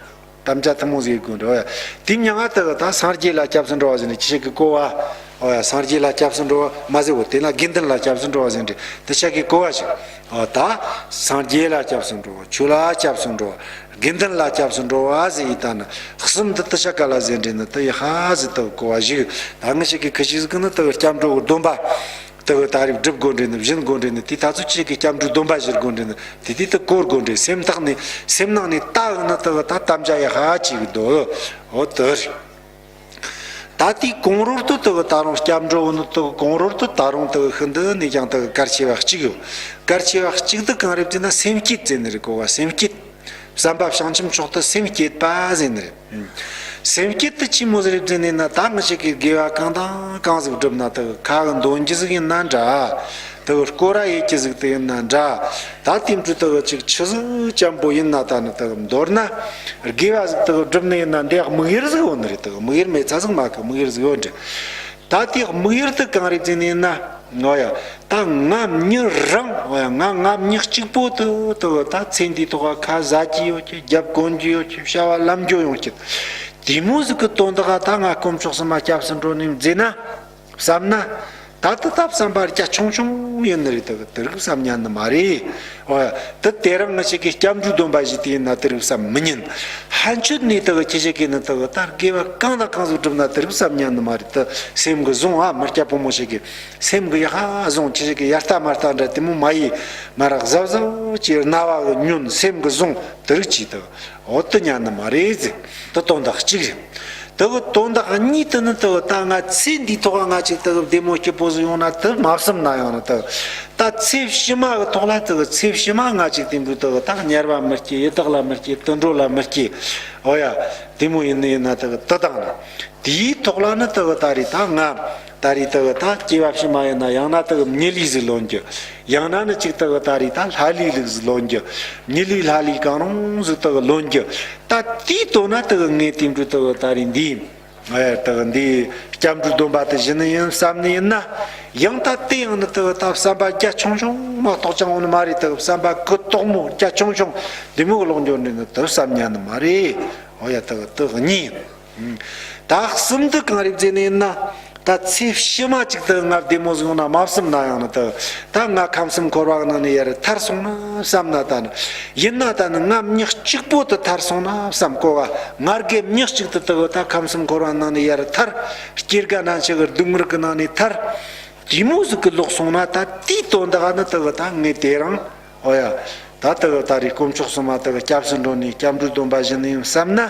དམ་བཅའ་ཐུན་མོང་ཟིག་དགོས་འགྲོ་ཡ། དེ་མྱང་ང་དེ་གི་ད་སངས་རྒྱས་ལ་སྐྱབས་སུ་འགྲོ་བ་ཟེར་ནས་ཁྱེད་ཅག་གི་གོ་བ། འོ་ཡ། སངས་རྒྱས་ལ་སྐྱབས་སུ་འགྲོ་བ་མ་ཟེར་བོ། དེ་ན་དགེ་འདུན་ལ་སྐྱབས་སུ་འགྲོ་བ་ཟེར་འདྲ་དེ་ཆ་གི་གོ་བ་ཞིག་འོ་ད་སངས་རྒྱས་ལ་སྐྱབས་སུ་འགྲོ་བ། ཆོས་ལ་སྐྱབས་སུ་འགྲོ་བ། དགེ་འདུན་ལ་སྐྱབས་སུ་འགྲོ་བ་ཟེར་ཡི་ད་ནི་གསུམ་འདི་དེ་ཆ་ག་ལ་ཟེར་འདྲ་ནི་དེ་ཡི་ཧ་ཟེར་དེ་གོ་བ་ཞིག་ད་ངི་ཞིག་གི་ཁི་ཞིག་ཟིག་གི་ནི་དེ་གི་སྐྱབས་འགྲོ་གི་སྡོམ་པ། དེ་གི་ད་རེས་སྒྲུབ་དགོས་འདྲེ་ནི་སྦྱིན་དགོས་འདྲེ་ནི་དེ་ད་ཚོད་ཅིག་གི་སྐྱབས་འགྲོའི་སྡོམ་པ་བཞེས་དགོས་འདྲེ་ནི་དེ་དེ་དེ་གོ་དགོས་འདྲེ། སེམས་ཐག་ནས་སེམས་ནང་ནས་ད་གི་ནི་དེ་གི་ད་དམ་བཅའ་ཡི་ཧ་ཅིག་གི་འདོད། འོ་དེ་རེད། ད་དེའི་གོང་རོལ་དུ་དེ་གི་ད་རུང་སྐྱབས་འགྲོ་གི་ནི་དེ་གི་གོང་རོལ་དུ་ད་རུང་དེ་གི་ཤིན་ཏུ་ནས་ཀྱང་དེ་གི་གལ་ཆེ་བ་གཅིག་ཡོད། གལ་ཆེ་བ་གཅིག་དེ་གང་རེད་ཟེར་ན་སེམས་བསྐྱེད་ཟེར་ནི་རེད་གོ་བ། སེམས་བསྐྱེད། བསམ་པ་བྱང་ཆུབ་མཆོག་ཏུ་སེམས་བསྐྱེད་པ་ཟེར་ནི་རེད། སེམས་བསྐྱེད་དེ་ཆི་མོ་ཟིག་རེད་ཟེར་ནས་ན། ད་ང་ཞིག་གིས་དགེ་བ་གང་དང་གང་ཟིག་བསྒྲུབས་ན་དེ་གི་ཁ་གི་འདོན་རྒྱུ་ཟིག་ཡིན་ན་འདྲ། དེ་གི་སྐོར་ར་ཡེད་རྒྱུ་ཟིག་དེ་ཡིན་ན་འདྲ། ད་དེ་འཕྲོ་དེ་གི་ཅིག་ཆི་ཟིག་ཅན་པོ་ཡིན་ན་ད་ནི་དེ་གི་མདོར་ན་དགེ་བ་ཟིག་དེ་གི་བསྒྲུབས་ནི་ཡིན་ན་འདི་དམིགས་ཡུལ་ཟིག་ཡོད་ནི་རེད། དེ་གི་དམིགས་ཡུལ་མེད་ཚ་ཟིག་མ་གི་དམིགས་ཡུལ་ཟིག་ཡོད་འདྲ། ད་དེ་དམིགས་ཡུལ་དེ་གང་རེད་ཟེར་ནས་ན། ང་ཡ། ད་ང་མྱི་རང་། ང་ང་མྱི་གཅིག་པོ་དེ་དེ་ད་ཚེ་འདིའི་ཐོག་ཁ་ཟ་རྒྱུ་ཡོད་ཀྱི། རྒྱབ་གོན་རྒྱུ་ཡོད་ཀྱི། བྱ་བ་ལམ་རྒྱུ་ཡོང་ཀྱི། དེ་མོ་ཟིག་གི་དོན་དག་ད་ང་དཀོན་མཆོག་གསུམ་མ་སྐྱབས་སུ་འགྲོ་ནས་མཛད་ན་བསམ་ན། ད་དེ་ད་བསམ་པ་རྒྱ་ཆུང་ཆུང་ཡིན་ནི་རེད། དེ་དེ་རིགས་བསམ་ཉན་ནི་མ་རེད། འོ་ཡ། དེ་དེ་རིང་ང་ཞིག་གིས་སྐྱབས་འགྲོའི་སྡོམ་པ་བཞེས་དེ་ཡིན་ན་དེ་རིགས་བསམ་མི་ཉན། ཕན་ཆོད་ནས་དེ་གི་ཁྱེད་ཞིག་གིས་ནི་དེ་གི་ད་དགེ་བ་གང་དང་གང་ཟིག་བསྒྲུབས་ན་དེ་རིགས་བསམ་ཉན་ནི་མ་རེད། དེ་སེམས་གི་བཟུང་ཨ། མི་སྐྱ་ཕོ་མོ་ཞིག་གིས་སེམས་གི་ཡ་ཧ་བཟུང་། ཁྱེད་ཞིག་གིས་ཡ་ལྟ་མ་ལྟ་འདྲ་དེ་མོ་མ་ཡིན། མ་རག་གཟབ་གཟབ་ཀྱི་རྣ་བ་གི་ཉོན། སེམས་གི་བཟུང་། དེ་རིགས་ཀྱིས་དེ་འོ་དེ་ཉན་ནི་མ་རེད་ཟེར། དེ་དོན་དག་གཅིག་རེད། དེ་གི་དོན་དག་གཉིས་དེ་ནི་དེ་གི་ད་ང་ཚེ་འདིའི་ཐོག་ང་ཅིག་དེ་གི་བདེ་མོ་སྐྱིད་པོ་ཟིག་ཡོང་ན་དེ་མ་བསམ་ན་ཡང་ནི་དེ་གི་ད་ཚེ་ཕྱི་མ་གི་ཐོག་ལ་དེ་གི་ཚེ་ཕྱི་མ་ང་ཅིག་དེ་འདྲ་དེ་གི་ད་དམྱལ་བ་མི་སྐྱེ། ཡི་དྭགས་ལ་མི་སྐྱེ། དུད་འགྲོ་ལ་མི་སྐྱེ། འོ་ཡ། དེ་མོ་ཡིན་ནི་ཡིན་ན་དེ་གི་དེ་དང་ནི། དེའི་ཐོག་ལ་ནི་དེ་གི་ད་རེས་ད་ང་ད་རེས་དེ་གི་ད་སྐྱེ་བ་ཕྱི་མ་ཡིན་ན་ཡང་ན་དེ་གི་མྱི་ལུས་ཟིག་ལོན་རྒྱུ། ཡང་ན་ནི་ཅིག་དེ་གི་ད་རེས་ད་ལྷ་ལུས་ལུགས་ཟིག་ལོན་རྒྱུ། མྱི་ལུས་ལྷ་ལུས་གང་རུང་ཟིག་དེ་གི་ལོན་རྒྱུ། ད་དེའི་དོན་ན་དེ་གི་ངས་དེ་འདྲ་དེ་གི་ད་རེས་འདི། ཨེ། དེ་གི་འདི་སྐྱབས་འགྲོའི་སྡོམ་པ་དེ་བཞེས་ནི་ཡིན་བསམ་ནི་ཡིན་ན། ཡང་ད་དེ་ཡང་ནི་དེ་གི་ད་བསམ་པ་རྒྱ་ཆུང་ཆུང་མ་གཏོགས་ཅང་འོང་ནི་མ་རེད། དེ་གི་བསམ་པ་གུ་དོག་མོ་རྒྱ་ཆུང་ཆུང་འདི་མོ་གི་ལོག་འགྱོ་ནི་ནི་དེ་བསམ་ཉན་ནི་མ་རེད། འོ་ཡ། དེ་གི་དེ་གཉིས་ཡིན། ད་གསུམ་དུ་གང་རེད་ཟེར་ནས་ན། ད་ཚེ་ཕྱི་མ་ཅིག་ཏུ་ང་བདེ་མོ་ཟིག་ཡོང་ན་མ་བསམ་ན་ཡང་ན། ད་ད་ང་ཁམས་གསུམ་འཁོར་བ་ནང་ནས་ཡར་ཐར་སོང་ན་བསམ་ན། ད་ནི་ཡིན་ན་ད་ནི་ང་མྱི་གཅིག་པོ་དུ་ཐར་སོང་ན་བསམ་གོ་བ། ང་རྒས་མྱི་གཅིག་ཏུ་དུ་ད་ཁམས་གསུམ་འཁོར་བ་ནང་ནས་ཡར་ཐར། སྐྱེ་རྒ་ན་འཆི་གི་སྡུག་བསྔལ་གི་ནང་ནས་ཐར། དེ་མོ་ཟིག་གི་ལོག་སོང་ན། ད་དེའི་དོན་དག་ནི་དུ་ད་ངས་དེ་རིང་། འོ་ཡ། ད་དེ་གི་ད་རེས་དཀོན་མཆོག་གསུམ་མ་དེ་གི་སྐྱབས་སུ་འགྲོ་ནས་སྐྱབས་འགྲོའི་སྡོམ་པ་བཞེས་ནི་ཡིན་བསམ་ན།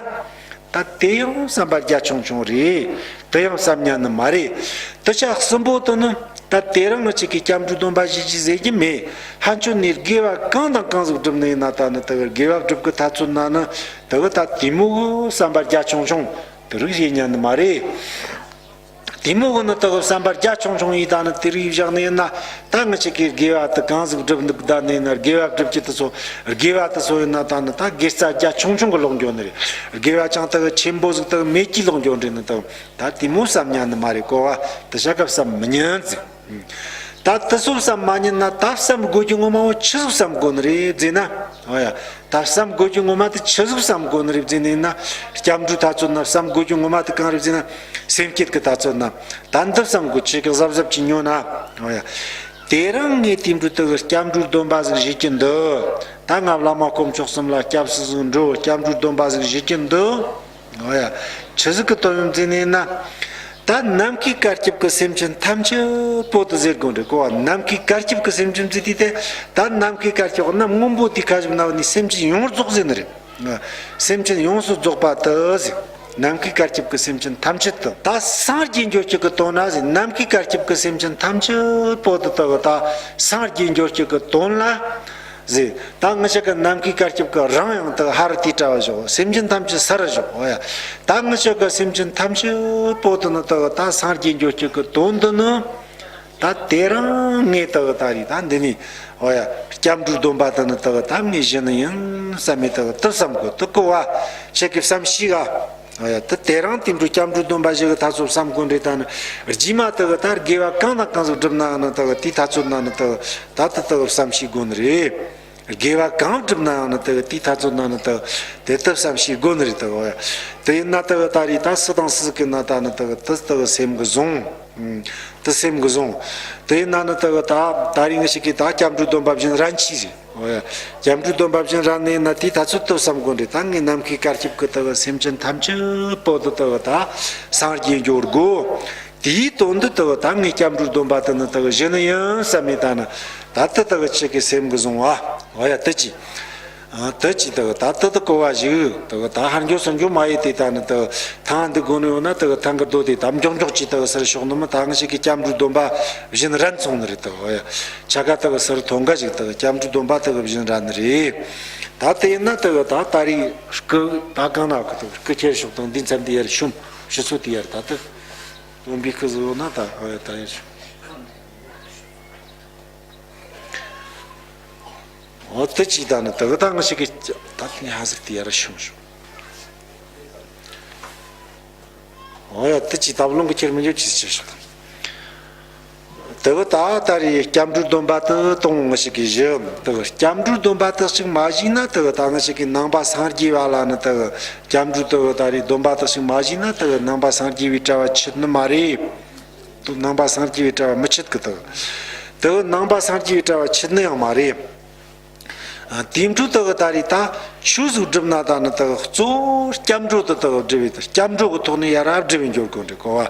ད་དེ་ཡང་བསམ་པ་རྒྱ་ཆུང་ཆུང་རེད། དེ་ཡང་བསམ་ཉན་ནི་མ་རེད། དེ་ཆ་གསུམ་པོ་དེ་ནི་ད་དེ་རིང་ང་ཅིག་གིས་སྐྱབས་འགྲོའི་སྡོམ་པ་བཞེས་རྒྱུ་ཟེར་གྱི་མེད། ཕན་ཆོད་ནས་དགེ་བ་གང་དང་གང་ཟིག་བསྒྲུབས་ནི་ཡིན་ན། ད་ནི་དེ་གི་དགེ་བ་བསྒྲུབ་གི་ཐ་ཚོད་ན་ནི་དེ་གི་ད་དེ་མོ་གི་བསམ་པ་རྒྱ་ཆུང་ཆུང་དེ་རིགས་བཞེས་ཉན་ནི་མ་རེད། དེ་མོ་གི་ནི་དག་བསམ་པ་རྒྱ་ཆུང་ཆུང་ཡིས་ད་ནི་དེ་རིགས་བཞག་ནི་ཡིན་ན། ད་ང་ཅིག་གིས་དགེ་བ་དེ་གང་ཟིག་བསྒྲུབ་འདུག་ད་ནི་ཡིན་ན། དགེ་བ་བསྒྲུབ་ཀྱི་དེ་ཚོ་དགེ་བ་དེ་ཚོ་ཡིན་ན། ད་ནི་ད་དགེ་རྩ་རྒྱ་ཆུང་ཆུང་གི་ལོག་འགྱོ་ནི་རེད། དགེ་བ་ཅང་དག་ཆེན་པོ་ཟིག་དག་མེད་ཀྱི་ལོག་འགྱོ་ནི་རེད། ནི་དག་ད་དེ་མོ་བསམ་ཉན་ནི་མ་རེད། གོ་བ་དེ་ཤ་ཀ་བསམ་མི་ཉན་ཟིག་ད་དེ་ཚོ་བསམ་མ་ཉན་ན། ད་བསམ་དགོས་རྒྱུ་ངོ་མ་བོ་ཆི་ཟིག་བསམ་དགོས་ནི་རེད་ཟེར་ན། འོ་ཡ། ད་བསམ་དགོས་རྒྱུ་ངོ་མ་དེ་ཆི་ཟིག་བསམ་དགོས་ནི་རེད་ཟེར་ནས་ན། སྐྱབས་འགྲོའི་ཐ་ཚོད་ན་བསམ་དགོས་རྒྱུ་ངོ་མ་དེ་གང་རེད་ཟེར་ན། སེམས་བསྐྱེད་ཀྱི་ཐ་ཚོད་ན། ད་འདི་བསམ་དགོས། ཁྱེད་ཀྱིས་གཟབ་གཟབ་ཀྱིས་ཉོན་ན། འོ་ཡ། དེ་རིང་ངས་དེ་འདྲ་དེ་གི་སྐྱབས་འགྲོའི་སྡོམ་པ་ཟིག་བཞེས་ཀྱི་འདུག་ད་ང་བླ་མ་དཀོན་མཆོག་གསུམ་ལ་སྐྱབས་སུ་ཟིག་འགྲོ། སྐྱབས་འགྲོའི་སྡོམ་པ་ཟིག་བཞེས་ཀྱི་འདུག་འོ་ཡ། ཆི་ཟིག་གི་དོན་ཡོད་ཟེར་ནས་ན། ད་ནམ་མཁའི་བསྐལ་སྐྱབས་ཀྱི་སེམས་ཅན་ཐམས་ཅད་པོ་དེ་ཟེར་དགོས་རེད་གོ། ནམ་མཁའི་བསྐལ་སྐྱབས་ཀྱི་སེམས་ཅན་ཟེར་དུས་དེ། ད་ནམ་མཁའི་བསྐལ་སྐྱབས་ན་སྔོན་པོ་དེའི་ཁ་ཞིག་ན་ནི་སེམས་ཅན་ཡོངས་རྫོགས་ཟེར་ནི་རེད། སེམས་ཅན་ཡོངས་སུ་རྫོགས་པ་དེ་ཟེར། ནམ་མཁའི་བསྐལ་སྐྱབས་ཀྱི་སེམས་ཅན་ཐམས་ཅད་དེ། ད་སངས་རྒྱས་འགྱུར་བྱེད་ཀྱི་དོན་ན་ཟེར། ནམ་མཁའི་བསྐལ་སྐྱབས་ཀྱི་སེམས་ཅན་ཐམས་ཅད་པོ་དེ་དག་ད་སངས་རྒྱས་འགྱུར་བྱེད་ཀྱི་དོན་ལ། ཟེར། ད་ང་ཅག་གི་ནམ་མཁའི་བསྐལ་སྐྱབས་ཀྱི་རང་ཡང་དག་ཧ་ར་ཏི་དྲ་བ་ཞོག། སེམས་ཅན་ཐམས་ཅད་ས་ར་ཞོག། ཨོ་ཡ། ད་ང་ཅག་གི་སེམས་ཅན་ཐམས་ཅད་པོ་དེ་ནི་དག་ད་སངས་རྒྱས་འགྱུར་བྱེད་ཀྱི་དོན་དུ་ནི། ད་དེ་རང་ངས་དག་ད་རེད། ད་འདི་ནི། ཨོ་ཡ། སྐྱབས་འགྲོའི་སྡོམ་པ་དེ་ནི་དག་ད་ངས་བཞེས་ནི་ཡིན་བསམ་མི་དག་དེ་བསམ་དགོས། དེ་གོ་བ་ཁྱེད་ཀྱིས་བསམ་ཤེས་ག། ཨོ་ཡ། དེ་དེ་རང་དེ་འགྲོ་སྐྱབས་འགྲོའི་སྡོམ་པ་བཞེས་གི་ཐ་ཚོད་བསམ་དགོས་རེད། ད་ནི་རྗེས་མ་དག་ད་དགེ་བ་གང་དང་གང་ཟིག་བསྒྲུབ་ན་ནི་དག་དེའི་ཐ་ཚོད་ན་ནི་དག་ད་དེ་དག་བསམ་ཤེས་དགོས་ནི་རེད། དགེ་བ་གང་བསྒྲུབ་ན་ཡང་ནི་དག་དེའི་ཐ་ཚོད་ན་ནི་དག་དེ་ལྟར་བསམ་ཤེས་དགོས་ནི་རེད་དག། དེ་ཡིན་ན་དག་ད་རེས་ད་སུ་དང་སུ་གི་ན་ད་ནི་དག་དེ་དག་སེམས་གི་བཟུང་། དེ་སེམས་གི་བཟུང་། དེ་ཡིན་ན་ནི་དག་ད་ད་རེས་ང་ཞིག་གིས་ད་སྐྱབས་འགྲོའི་སྡོམ་པ་བཞིན་རན་ཆི་ཟིག། སྐྱབས་འགྲོའི་སྡོམ་པ་བཞིན་རན་ནས་ན་དེའི་ཐ་ཚོད་དུ་བསམ་དགོས་རེད། ད་ངས་ནམ་མཁའི་བསྐལ་སྐྱབས་ཀྱི་དག་སེམས་ཅན་ཐམས་ཅད་པོ་དེ་དག་ད་སངས་རྒྱས་འགྱུར་དགོས། དེའི་དོན་དུ་དག་ད་ངས་སྐྱབས་འགྲོའི་སྡོམ་པ་དེ་ནི་དག་བཞེས་ནི་ཡིན་བསམ་མེད། ད་ནི་ད་དེ་དག་ཅིག་གི་སེམས་གི་བཟུང་བ། འོ་ཡ་དེ་ཅི། དེ་ཅི་དག་ད་དེ་དེ་གོ་བ་ཞིག་དག་ད་ཧར་འགྱོ་སོང་འགྱོ་མ་ཡི་དེ་ད་ནི་དག་ཐང་འདི་དགོས་ནི་ཡོད་ན་དག་ཐང་གི་རྡོ་དེ་ད་མགྱོགས་མགྱོགས་ཅི་དག་སར་ཤོག་ནི་མི་ད་ང་ཞིག་གི་སྐྱབས་འགྲོའི་སྡོམ་པ་བཞིན་རན་སོང་ནི་རེད་དག། འོ་ཡ་ཆ་ག་དག་སར་ཐོང་ག་ཞིག་དག་སྐྱབས་འགྲོའི་སྡོམ་པ་དག་བཞིན་རན་ནི་རེད། ད་དེ་ཡིན་ན་དག་ད་ད་རེས་སྐུ་ད་གང་ན་ཁུ་དག་སྐུ་ཁྱེར་ཤོག་དང་འདི་མཚམས་འདི་ཡར་ཤུམ་ཞུ་ཚོད་དེ་ཡར་ད་དག་སྟོན་པའི་སྐུ་གཟུགས་ན་ད་ཨོ་ཡ་ད་ཡིན་ཞུ། ཨོ་དེ་ཅི་ད་ནི་དག་ད་ང་ཞིག་གི་ད་ནི་ཧ་ཟིག་དེ་ཡར་ཤུམ་ཞུ། ཨོ་ཡ་དེ་ཅི་ད་བློང་གི་ཁྱེར་མི་འཇོག་ཅི་ཞུ་ཞོག་དང་། དག་ད་ད་རེས་སྐྱབས་འགྲོའི་སྡོམ་པ་དེ་གཏོང་ང་ཞིག་གི་བཞི་དག་སྐྱབས་འགྲོའི་སྡོམ་པ་དེ་ཞིག་མ་བཞེས་ན་དག་ད་ང་ཞིག་གི་ནང་པ་སངས་རྒྱས་པ་ལ་ནི་དག་སྐྱབས་འགྲོའི་དག་ད་རེས་སྡོམ་པ་དེ་ཞིག་མ་བཞེས་ན་དག་ནང་པ་སངས་རྒྱས་པའི་གྲྭ་བ་ཆད་ནི་མ་རེད། ནང་པ་སངས་རྒྱས་པའི་གྲྭ་བ་མི་ཆད་གི་དག། དེ་ནང་པ་སངས་རྒྱས་པའི་གྲྭ་བ་ཆད་ནི་ཡང་མ་རེད། དེ་འཕྲོ་དག་ད་རེས་ད་ཆོས་ཟིག་བསྒྲུབ་ན་ད་ནི་དག་གཙོ་བོ་སྐྱབས་འགྲོ་དེ་དག་བསྒྲུབ་པའི་དག་སྐྱབས་འགྲོ་གི་ཐོག་ནས་ཡར་བསྒྲུབ་པའི་འགྱུར་དགོས་འདྲི་གོ་བ།